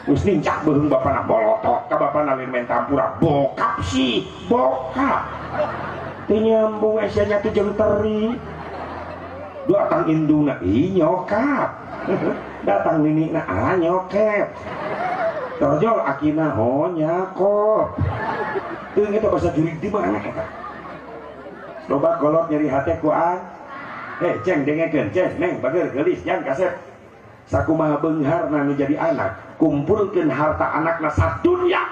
Geus nincak beuheung bapana bolotot ka bapana lain main tampura bokap sih, bokap. Teu nyambung sia nya teh jeung teri. Datang indungna, ih nyokap. Datang ninikna, ah nyokep. Torjol akina, oh nyakop. Teu eta basa jurig di mana eta? Loba kolot nyeri hate ku an. Ceng dengekeun, ceng neng bager geulis jang kasep. Sakumaha beungharna nu jadi anak, kumpulkeun harta anakna sadunya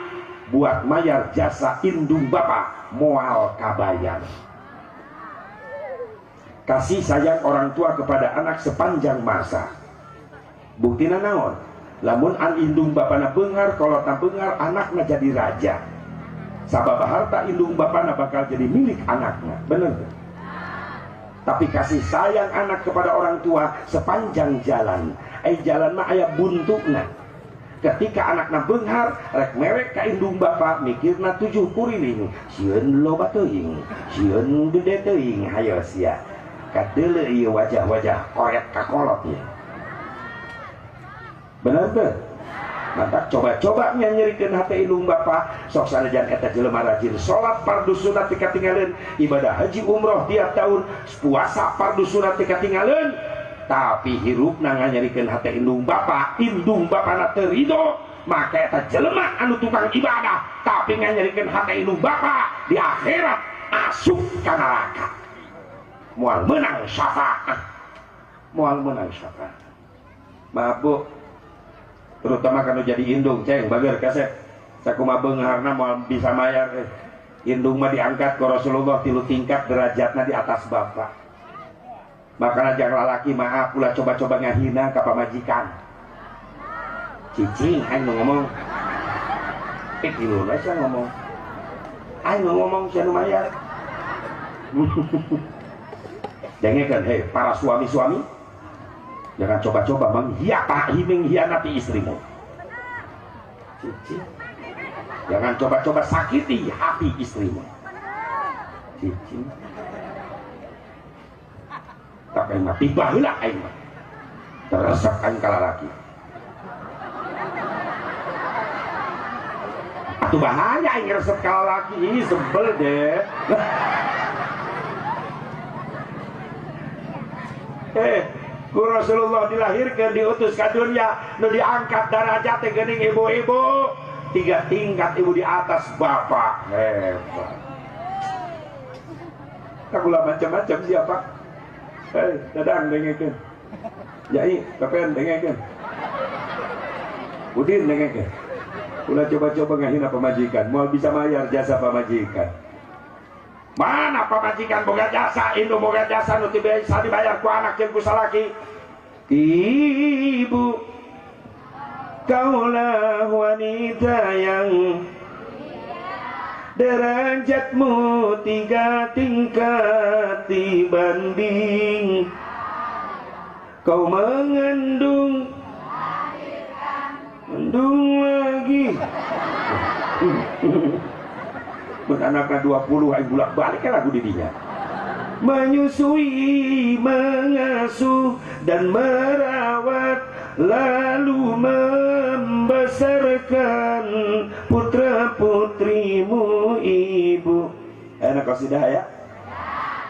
buat mayar jasa indung bapa moal kabayar. Kasih sayang orang tua kepada anak sepanjang masa. Buktina naon? Lamun an indung bapana beunghar, kolotna beunghar, anakna jadi raja. Sabab harta indung bapana bakal jadi milik anaknya. Bener tuh? Tapi kasih sayang anak kepada orang tua sepanjang jalan. Ai jalan mah aya buntuna. Ketika anakna beunghar rek merek ka indung bapa mikirna 7 kuriling, sieun loba teuing, sieun gede teuing, hayo sia. Kadeuleu ieu wajah-wajah koret ka kolot ieu. Bener teu? Mantap coba-coba nyanyerikeun hate indung bapa, sok sanajan eta jelema rajin salat fardu sunat teu katingaleun, ibadah haji umroh tiap tahun, puasa fardu sunat teu katingaleun, tapi hirupna nganyerikeun hate indung bapa, indung bapana teu ridho, maka eta jelema anu tukang ibadah tapi nganyerikeun hate indung bapa di akhirat asup ka neraka. Moal meunang syafaat. Moal meunang syafaat. Maaf Bu, terutama kalau jadi indung ceng bager kasep sakumaha beungharna moal bisa mayar. Indung mah diangkat ku Rasulullah 3 tingkat derajatna di atas bapak. Makanya jangan lalaki maaf ulah coba-coba ngahina ka pamajikan. Cicing aing nu ngomong. Tilu we sia ngomong. Aing nu ngomong sia nu mayar. Dengekeun hei para suami-suami, jangan coba-coba mengkhianati istrimu. Cici. Jangan coba-coba sakiti hati istrimu. Cici. Tapi aing mah tiba heula aing mah. Teresep aing ka lalaki. Atuh bahaya aing resep ka lalaki, ih sebel deh. Ku Rasulullah dilahirkan diutus ke dunia nu diangkat darajat teh geuning ibu-ibu 3 tingkat ibu di atas bapak. Hebat. Kagulah macam-macam siapa? Dadang dengekeun. Yai, Pepen dengekeun. Udin dengekeun. Ulah coba-coba ngahina pamajikan, moal bisa mayar jasa pamajikan. Mana pamajikan boga jasa, indung boga jasa nu teu bisa dibayar ku anak jeung ku salaki. Ibu, kaulah wanita yang derajatmu 3 tingkat dibanding kau mengandung, mendung lagi. Anaknya 20 aing bolak-balik kan lagu didinya. Menyusui, mengasuh dan merawat, lalu membesarkan putra putrimu ibu. Enak qasidah ya?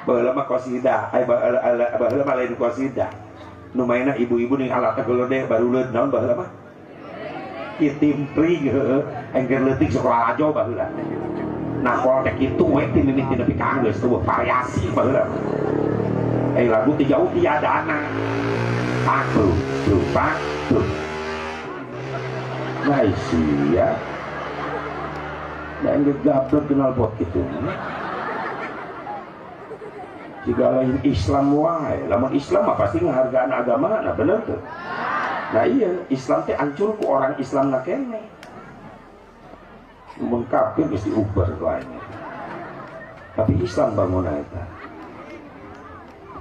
Baheula mah qasidah, ai baheula mah lain qasidah. Nu maena ibu-ibu ning alat gede baruleud naon baheula mah? Kitimpling heueuh, engger leutik sok lalajo baheula. Nakol teh kitu we ti mimiti nepi ka anggeus eueuh variasi baheula. Lagu ti jauh tiadana. Pak bro, bro, pak bro. Nah sia. Da enggeus gablek kenal bot kitu. Jika lain Islam wae, lamun Islam mah pasti ngahargaan agama, nah bener tuh. Nah iya, Islam teh ancur ku orang Islam na keneh. Mun kafir geus diuber ku aing. Tapi Islam bangunna eta.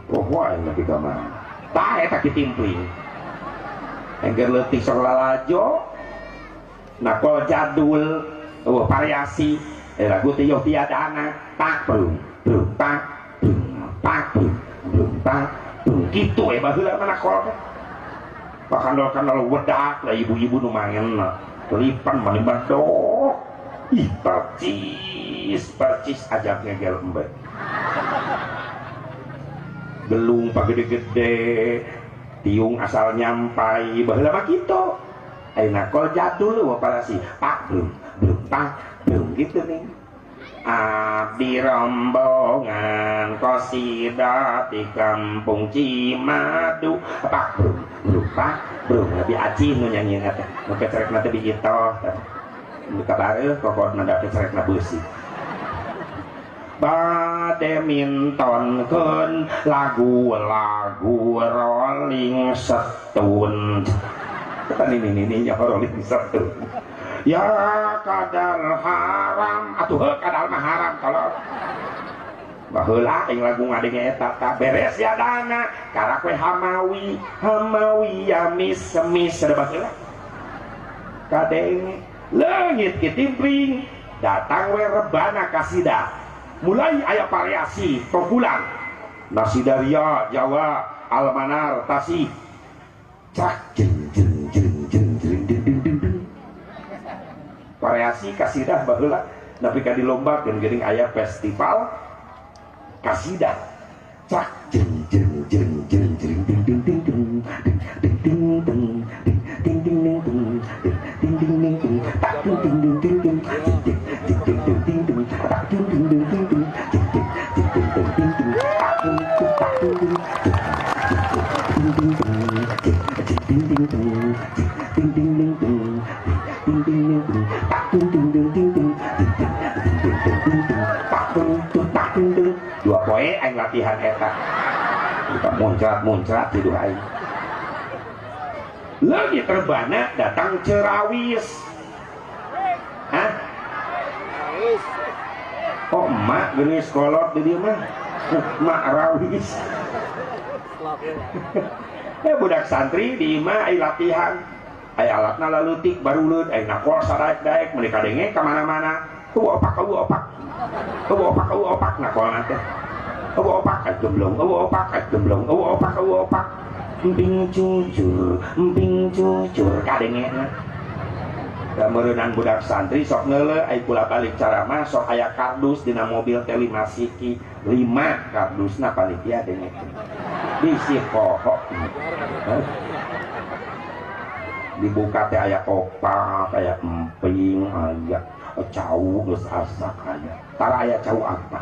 Poho aing nepi ka mana. Tah eta kitimpling. Engger leutik sok lalajo, nakol jadul, eueuh variasi, lagu teh yoh tiadana, tak brung, brung, tak brung, tak brung, brung, tak brung. Kitu we baheula mah nakol teh. Pakandol-kandol wedak lah ibu-ibu nu mangen lipan mani bedok. Ih percis, percis ajak ngegel embe. Gelung pagede-gede, tiung asal nyampai, baheula mah kitu. Ayeuna nakol jadul eueuh parasi, pak brung, brung, pak brung gitu nih. Abdi rombongan qasidah di kampung Cimadu, pak brung, brung, pak brung. Nabi Acih nu nyanyi teh, nu pecerekna teh diitoh. Buka bareuh kokona da pecerekna beusi. Bade mintonkeun lagu-lagu Rolling Stone. Kan ini nya Rolling Stone. Ya kadar haram Atuh heuh kadal mah haram tolol. Baheula aing lagu ngadenge eta tak beres ya dana karak we hamawi hamawi yamis semis ada baheula. Kadenge leungit kitimpring datang we rebana kasidah. Mulai aya variasi topulan. Nasidaria Jawa Almanar Tasik. Cak jeng jeng jeng jeng jeng ding ding ding ding. Variasi kasidah baheula nepi ka dilombakeun geuning aya festival kasidah. Cak jeng jeng jeng jeng jeng ding ding ding ding ding ding ding ding ding ding ding ding ding ding ding tak ding ding ding ding ding ding ding ding ding ding tak ding ding ding ding ding ding ding ding ding ding ding tak ding tak ding ding ding ding ding ding ding ding ding ding ding ding ding ding tak ding ding ding ding ding ding ding ding ding ding tak ding tak ding ding. Dua poe aing latihan eta. Kita muncrat-muncrat tidur aing. Lagi terbana datang cerawis. Hah? Oh emak geulis kolot di dieu mah. Mak rawis. Budak santri di imah ai latihan. Ai alatna lalutik baruleud ai nakol sadaek-daek meuni kadenge ka mana-mana. Eueuh opak eueuh opak. Eueuh opak eueuh opak nakolna teh. Eueuh opak ai gemblong, eueuh opak ai gemblong, eueuh opak eueuh opak. Emping cucur kadengena. Da meureunan budak santri sok ngeuleuh ai kula balik caramah sok aya kardus dina mobil teh 5 siki, 5 kardusna panitia dengekeun. Bisi poho. Dibuka teh aya opak, aya emping, aya cau geus asak aya. Tara aya cau apa?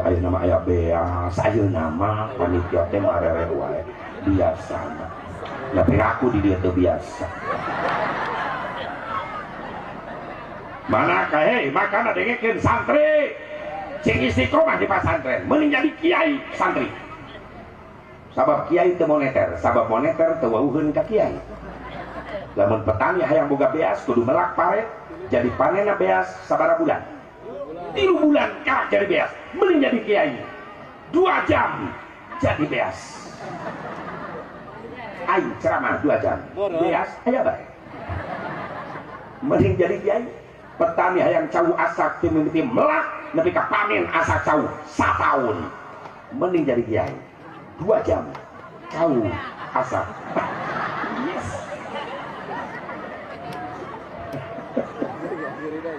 Aya nama aya beas, ayeuna mah panitia teh marere wae biasana. Ya perilaku di dieu teu biasa. Mana kae makana dengekeun santri. Sing istiqomah di pasantren, mending jadi kiai santri. Sabab kiai teu moneter, sabab moneter teu wauheun ka kiai. Lamun petani hayang boga beas kudu melak paret, jadi panenna beas sabaraha bulan? 3 bulan karak jadi beas, mending jadi kiai. 2 jam jadi beas. Aing ceramah 2 jam, beas aya bae. Mending jadi kiai. Petani hayang cau asak teu mimiti melak nepi ka panen asak cau sataun. Mending jadi kiai. 2 jam cau asak. Yes.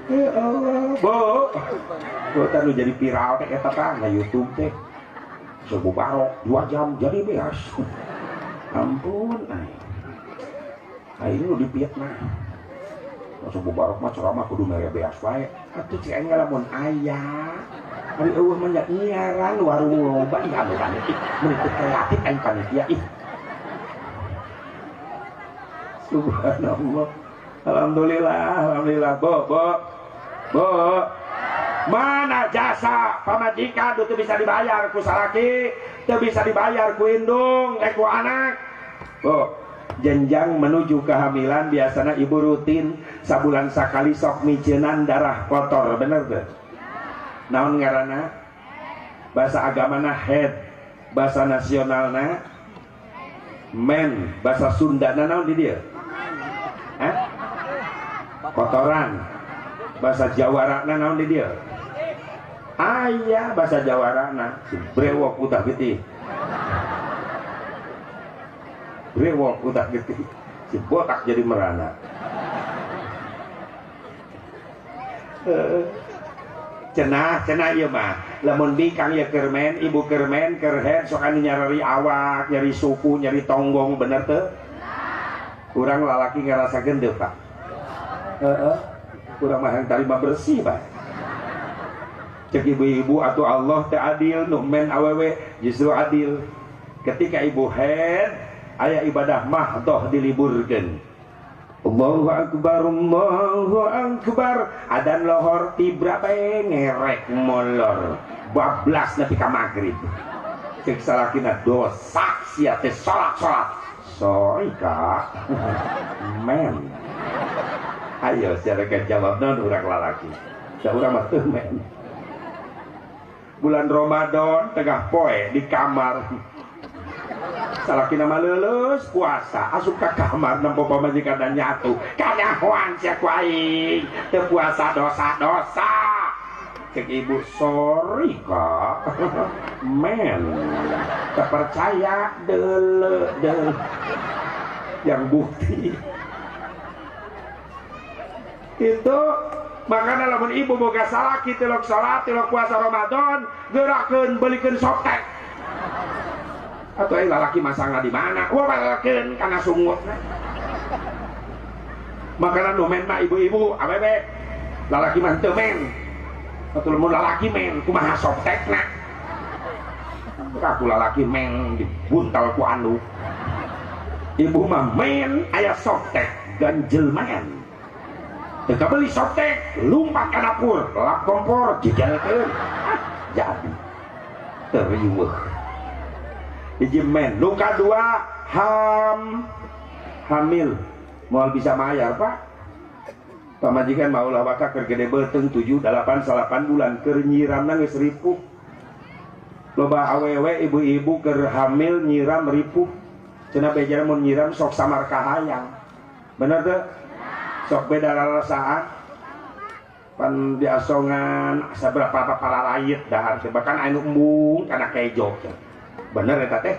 Ya Allah, Bu. Bu tadi jadi viral teh eta tah na YouTube teh. Subuh barok 2 jam jadi beas. Ampun ai. Aing nu dipitnah. Subuh barok mah ceramah kudu mere beas wae. Atuh cik aing ngalamun aya. Ari eueuh mah nyiaran warung loba ih anu ih mun teu kreatif aing panitia ih. Subhanallah. Alhamdulillah, alhamdulillah. Bu, bu. Bu. Mana jasa pamajikan teu bisa dibayar ku salaki, teu bisa dibayar ku indung, ku anak. Bu, jenjang menuju kehamilan biasanya ibu rutin sabulan sakali sok micenan darah kotor, bener teu? Naon ngaranna? Bahasa agamana head, bahasa nasionalna men, bahasa Sundana naon di dieu? Hah? Kotoran. Bahasa Jawarana naon di dieu? Aya bahasa Jawarana, si brewok utah getih. Brewok udah getih, si botak jadi merana. Cenah, cenah ieu mah. Lamun bikang ya kermen, ibu kermen, kerhead sok anu nyari awak, nyari suku, nyari tonggong, bener teu? Urang lalaki ngarasakeun teu, Pak? Heeh. Urang mah hayang tarima bersih, Pak. Cek ibu-ibu atuh Allah teh adil, nu men awewe justru adil. Ketika ibu head aya ibadah mahdoh diliburkeun. Allahu akbar, Allahu akbar. Adan lohor tibra bae ngerek molor. Bablas nepi ka magrib. Cek salakina dosa sia teh salat-salat. Sorry kak. Men. Ayo siapa jawab non urang lalaki. Da urang mah teu men. Bulan Ramadan tengah poe di kamar. Salakina mah leuleus puasa, asup ka kamar nempo pamajikan nyatu. Kanyahoan sia ku aing, teu puasa dosa-dosa. Cek ibu, sorry kak, men, terpercaya dele dele. Yang bukti itu makanya lamun ibu boga salaki tilok salat tilok puasa Ramadan gerakeun belikeun soptek atau lalaki masangna di mana wah balekeun kana sungutna. Makanan nu men mah ibu-ibu awewe lalaki mah teu men atuh lamun lalaki men kumaha soptekna aku lalaki men dibuntal ku anu ibu mah men aya soptek ganjel men teu beli soptek lumpat ka dapur lap kompor jejelkeun jadi teu riweuh. Hiji men luka dua hamil moal bisa mayar pak. Pamajikan maulah waka keur gede beuteung 7 8 9 bulan keur nyiramna geus ripuh. Loba awewe ibu-ibu keur hamil nyiram ripuh. Cenah beja mun nyiram sok samar kahayang. Bener teu? Sok beda rarasaan. Pan diasongan saberapa pararayet dahar teh bahkan anu embung kana kejo. Bener eta teh?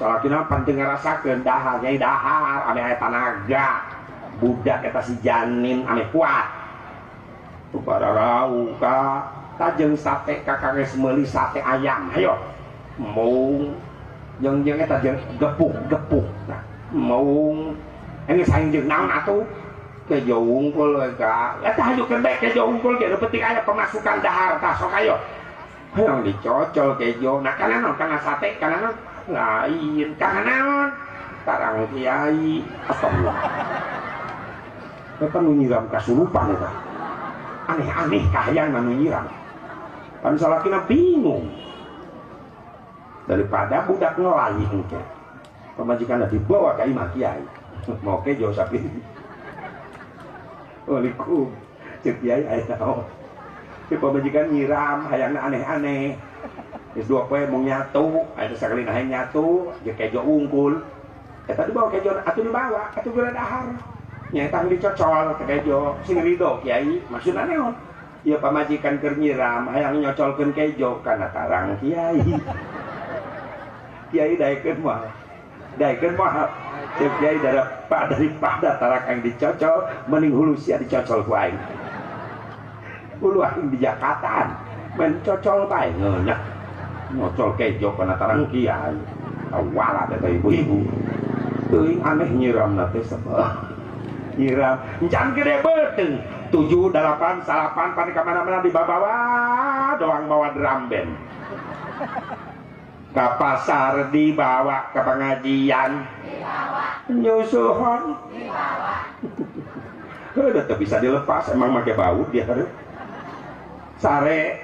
Salakina pan teu ngarasakeun dahar nyai dahar ame aya tanaga. Budak eta si janin ame kuat. Pararau ka tajeng sate kakak geus meuli sate ayam. Hayo. Embung jeung-jeung eta jeung gepuk-gepuk. Nah, embung geus aing jeung naon atuh? Kejo wungkul we ka. Eta hajukeun bae kejo wungkul ge nu penting aya pemasukan dahar tah sok ayo. Hayang dicocol kejo. Nah kana naon kana sate kana naon? Lain kana naon? Tarang kiai. Astagfirullah. Eta nu nyiram kasurupan eta. Aneh-aneh kahayang nu nyiram. Pan salakina bingung. Daripada budak ngelayi engke. Pamajikanna dibawa ka imah kiai. Mau kejo sapi. Waalaikum. Cek kiai aya naon? Si pamajikan nyiram hayangna aneh-aneh. Geus dua poe mung nyatu, aya sakali hayang nyatu, jeung kejo unggul. Eta dibawa kejo atuh dibawa, atuh geura dahar. Nyaeta dicocol ke kejo, sing ridho kiai, maksudna naon? Ieu pamajikan keur nyiram hayang nyocolkeun kejo kana tarang kiai. Kiai daekeun moal. Daekeun moal. Cek kiai daripada tarang yang dicocol mending hulu sia dicocol ku aing. Hulu aing di Jakartaan main cocol bae ngeunah. Nyocol kejo kana tarang kiai. Awala teh ibu-ibu. Teuing aneh nyiramna teh sebab. Nyiram encan gede beuteung 7 8 9 pan ka mana-mana dibabawa doang bawa drum band. Ka pasar dibawa, ke pengajian dibawa, nyusuhon dibawa. Udah teu bisa dilepas emang make bau dia hareup. Sare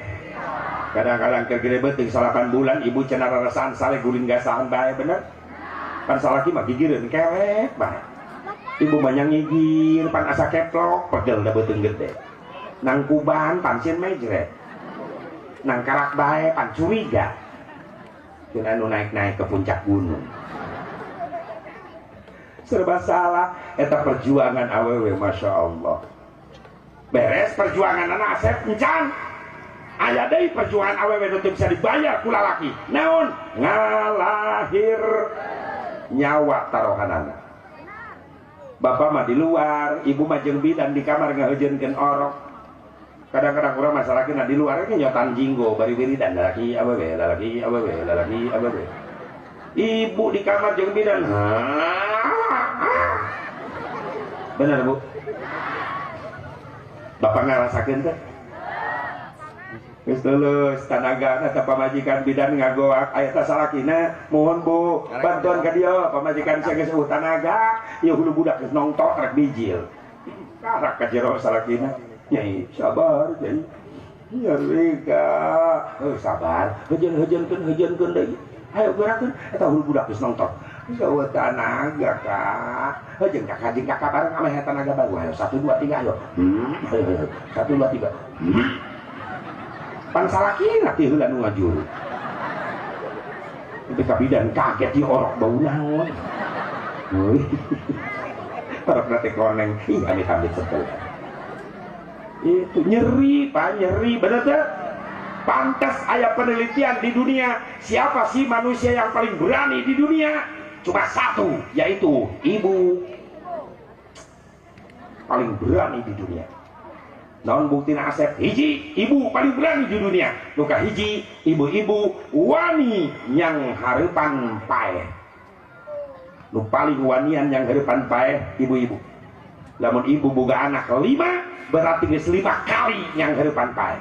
kadang-kadang keur gede beuteung 9 bulan ibu cenah rarasaan sare guling gasahan bae bener. Pan salaki mah gigireun kelek bae. Ibu banyak ngigir pan asa keplok pegel da beuteung gede. Nang kuban pan sieun mejret. Nang karak bae pan curiga. Jeung anu naik-naik ke puncak gunung. Serba salah eta perjuangan awewe Masya Allah. Beres perjuangan anak asep encan. Aya deui perjuangan awewe nu teu bisa dibayar ku lalaki. Naon? Ngalahir nyawa tarohanana. Bapak mah di luar, ibu mah jeung bidan di kamar ngaheujeunkeun orok. Kadang-kadang urang masalahkeun di luar ge nyotan jinggo bari wiridan lalaki awewe lalaki awewe lalaki awewe. Ibu di kamar jeung bidan. Bener Bu? Bapak ngarasakeun teh? Geus leuleus tanaga eta pamajikan bidan ngagoak aya teh salakina mohon Bu bantuan ka dieu pamajikan sia geus eueuh tanaga ieu hulu budak geus nongtok rek bijil. Karak ka jero salakina. Nyai sabar nyai. Nyerika sabar heujeun-heujeunkeun heujeunkeun deui. Ayo gerakeun eta hulu budak geus nongtok. Eueuh tanaga kak. Heuh jeung kakak bareng ameh tanaga baru. Ayo 1 2 3 ayo. 1 2 3. Pan salakina ti heula nu ngajuru. Tapi kabidan kaget ieu orok bau naon. Orok teh koneng, ih amit-amit sebel. Itu nyeri, Pak, nyeri, bener teh? Pantas aya penelitian di dunia, siapa sih manusia yang paling berani di dunia? Cuma satu, yaitu ibu. Paling berani di dunia. Naon buktina Asep? Hiji, ibu paling berani di dunia. Luka hiji, ibu-ibu wani yang hareupan paeh. Nu paling wanian yang hareupan paeh ibu-ibu. Lamun ibu boga anak 5, berarti geus 5 kali yang hareupan paeh.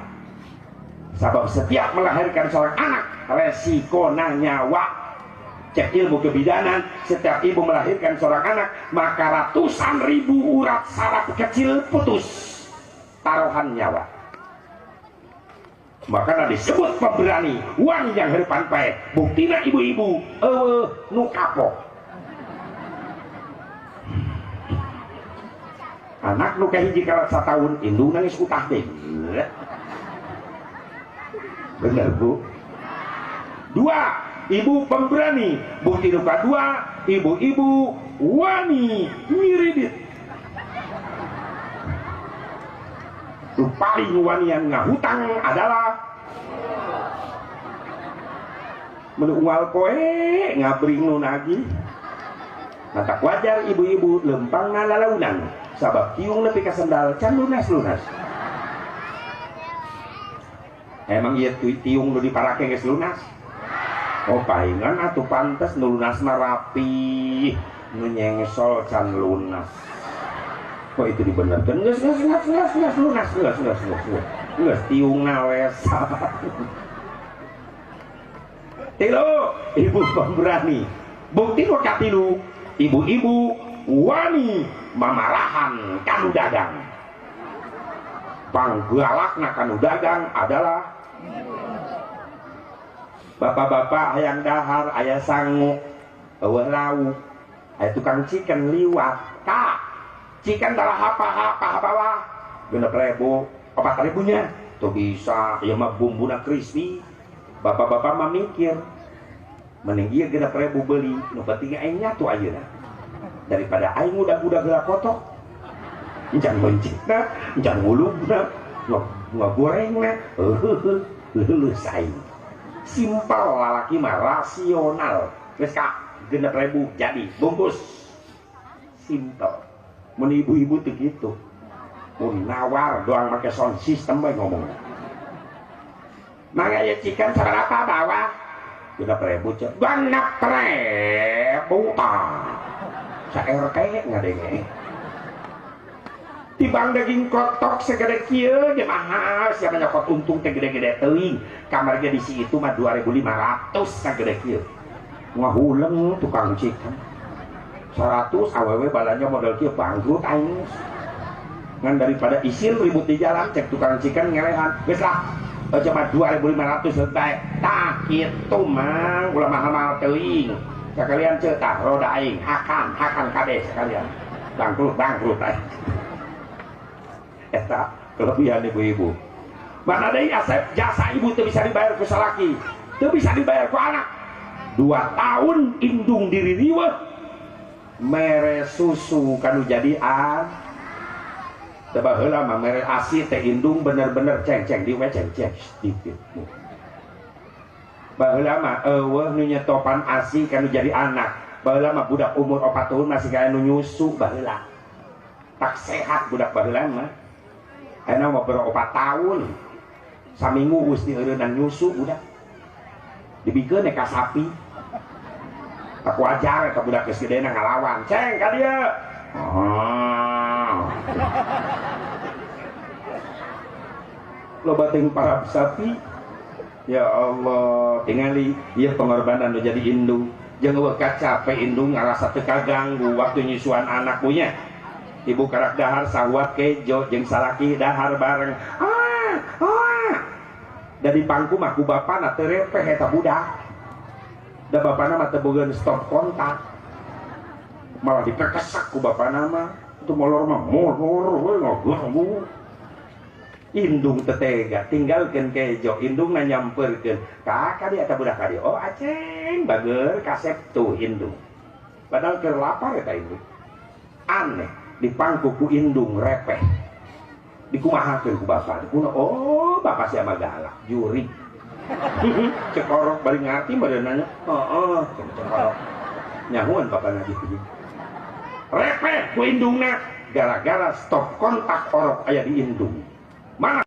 Sabab setiap melahirkan seorang anak resikona nyawa. Cek ilmu kebidanan, setiap ibu melahirkan seorang anak maka ratusan ribu urat saraf kecil putus, taruhan nyawa. Makanya disebut pemberani, wani yang hareupan paeh. Buktina ibu-ibu eueuh nu kapok. Anak nu kahiji kalat satahun indung nangis utah deh. Bener bu. 2, ibu pemberani. Bukti luka 2, ibu-ibu wani ngiridit. Lu paling wanian ngahutang adalah menunggal koe ngabring nu nagih. Matak wajar ibu-ibu lempang ngalalaunan sabab tiung nepi ka sendal can lunas-lunas. Emang ieu tiung nu diparake geus lunas? Oh pahingan atuh pantes nu lunas mah rapi, nu nyengsol can lunas. Kok itu dibenerkeun? Geus geus geus geus geus lunas geus geus geus geus tiungna wesa. 3, ibu pemberani. Bukti nu katilu, ibu-ibu wani mamarahan kanu dagang. Panggalakna kanu dagang adalah bapak-bapak hayang dahar, aya sangu, eueuh lauk, aya tukang chicken liwat. Kak, chicken dalah apa-apa bawah 6.000, 4.000 nya. Tuh bisa, ieu mah bumbuna crispy. Bapak-bapak mah mikir, mending ieu 6.000 beli, nu penting aing nyatu ayeuna. Daripada aing udah-udah geura kotok. Encan mencitna, encan ngulubna, ngagorengna, heuheuh, leuleus aing. Simpel lalaki mah rasional. Geus kak, 6.000 jadi bungkus. Simpel. Mun ibu-ibu teu kitu. Mun nawar doang make sound system bae ngomongna. Mangga ieu chicken sabaraha bawah? 6.000 cek. 6.000 tah. Sa RT ngadenge. Tibang daging kotok segede kieu ge mahal, siapa nyokot untung teh gede-gede teuing. Kamar ge di situ mah 2.500 sagede kieu. Ngahuleng tukang chicken. 100 awewe balanja modal kieu bangkrut aing. Ngan daripada isin ribut di jalan cek tukang chicken ngelehan. Geus lah. Cuma 2.500 bae. Tah kitu mang ulah mahal-mahal teuing. Sekalian ceu tah roda aing hakan hakan kabeh sekalian. Bangkrut bangkrut aing. Eta kelebihan ibu-ibu. Mana deui Asep, jasa ibu teu bisa dibayar ku salaki, teu bisa dibayar ku anak. 2 tahun indung diri riweuh mere susu kanu jadi an. Teu baheula mah mere asi teh indung bener-bener ceng-ceng di we ceng-ceng sedikit. Baheula mah eueuh nu nyetopan asi kanu jadi anak. Baheula mah budak umur 4 tahun masih kaya nu nyusu baheula. Tak sehat budak baheula mah. Ayeuna mah baru 4 tahun. Saminggu geus dieureunnan nyusu budak. Dibikeun ka sapi. Tak wajar eta budak geus gedena ngalawan. Ceng ka dieu. Ah. Loba teuing parab sapi. Ya Allah, tingali ieu pengorbanan nu jadi indung. Jeung eueuh kacape indung ngarasa teu kaganggu waktu nyusuan anak punya. Ibu karak dahar sawat kejo jeung salaki dahar bareng. Ah, ah. Da dipangku mah ku bapana teu repeh eta budak. Da bapana mah teu boga stop kontak. Malah diperkesak ku bapak nama itu molor mah molor we ngaganggu. Indung tetega tinggalkeun kejo, indung na nyamperkeun ka kadi eta budak kadi. Oh, Aceng bager kasep tuh indung. Padahal keur lapar eta indung. Aneh, dipangku ku indung repeh. Dikumahakeun ku bapak. Dikuna, oh, bapak sia mah galak, jurig. Cekorok bari ngarti bari nanya, "Heeh," cekorok. Nyahuan bapak gitu. Repeh ku indungna gara-gara stop kontak orok aya di indung. Mana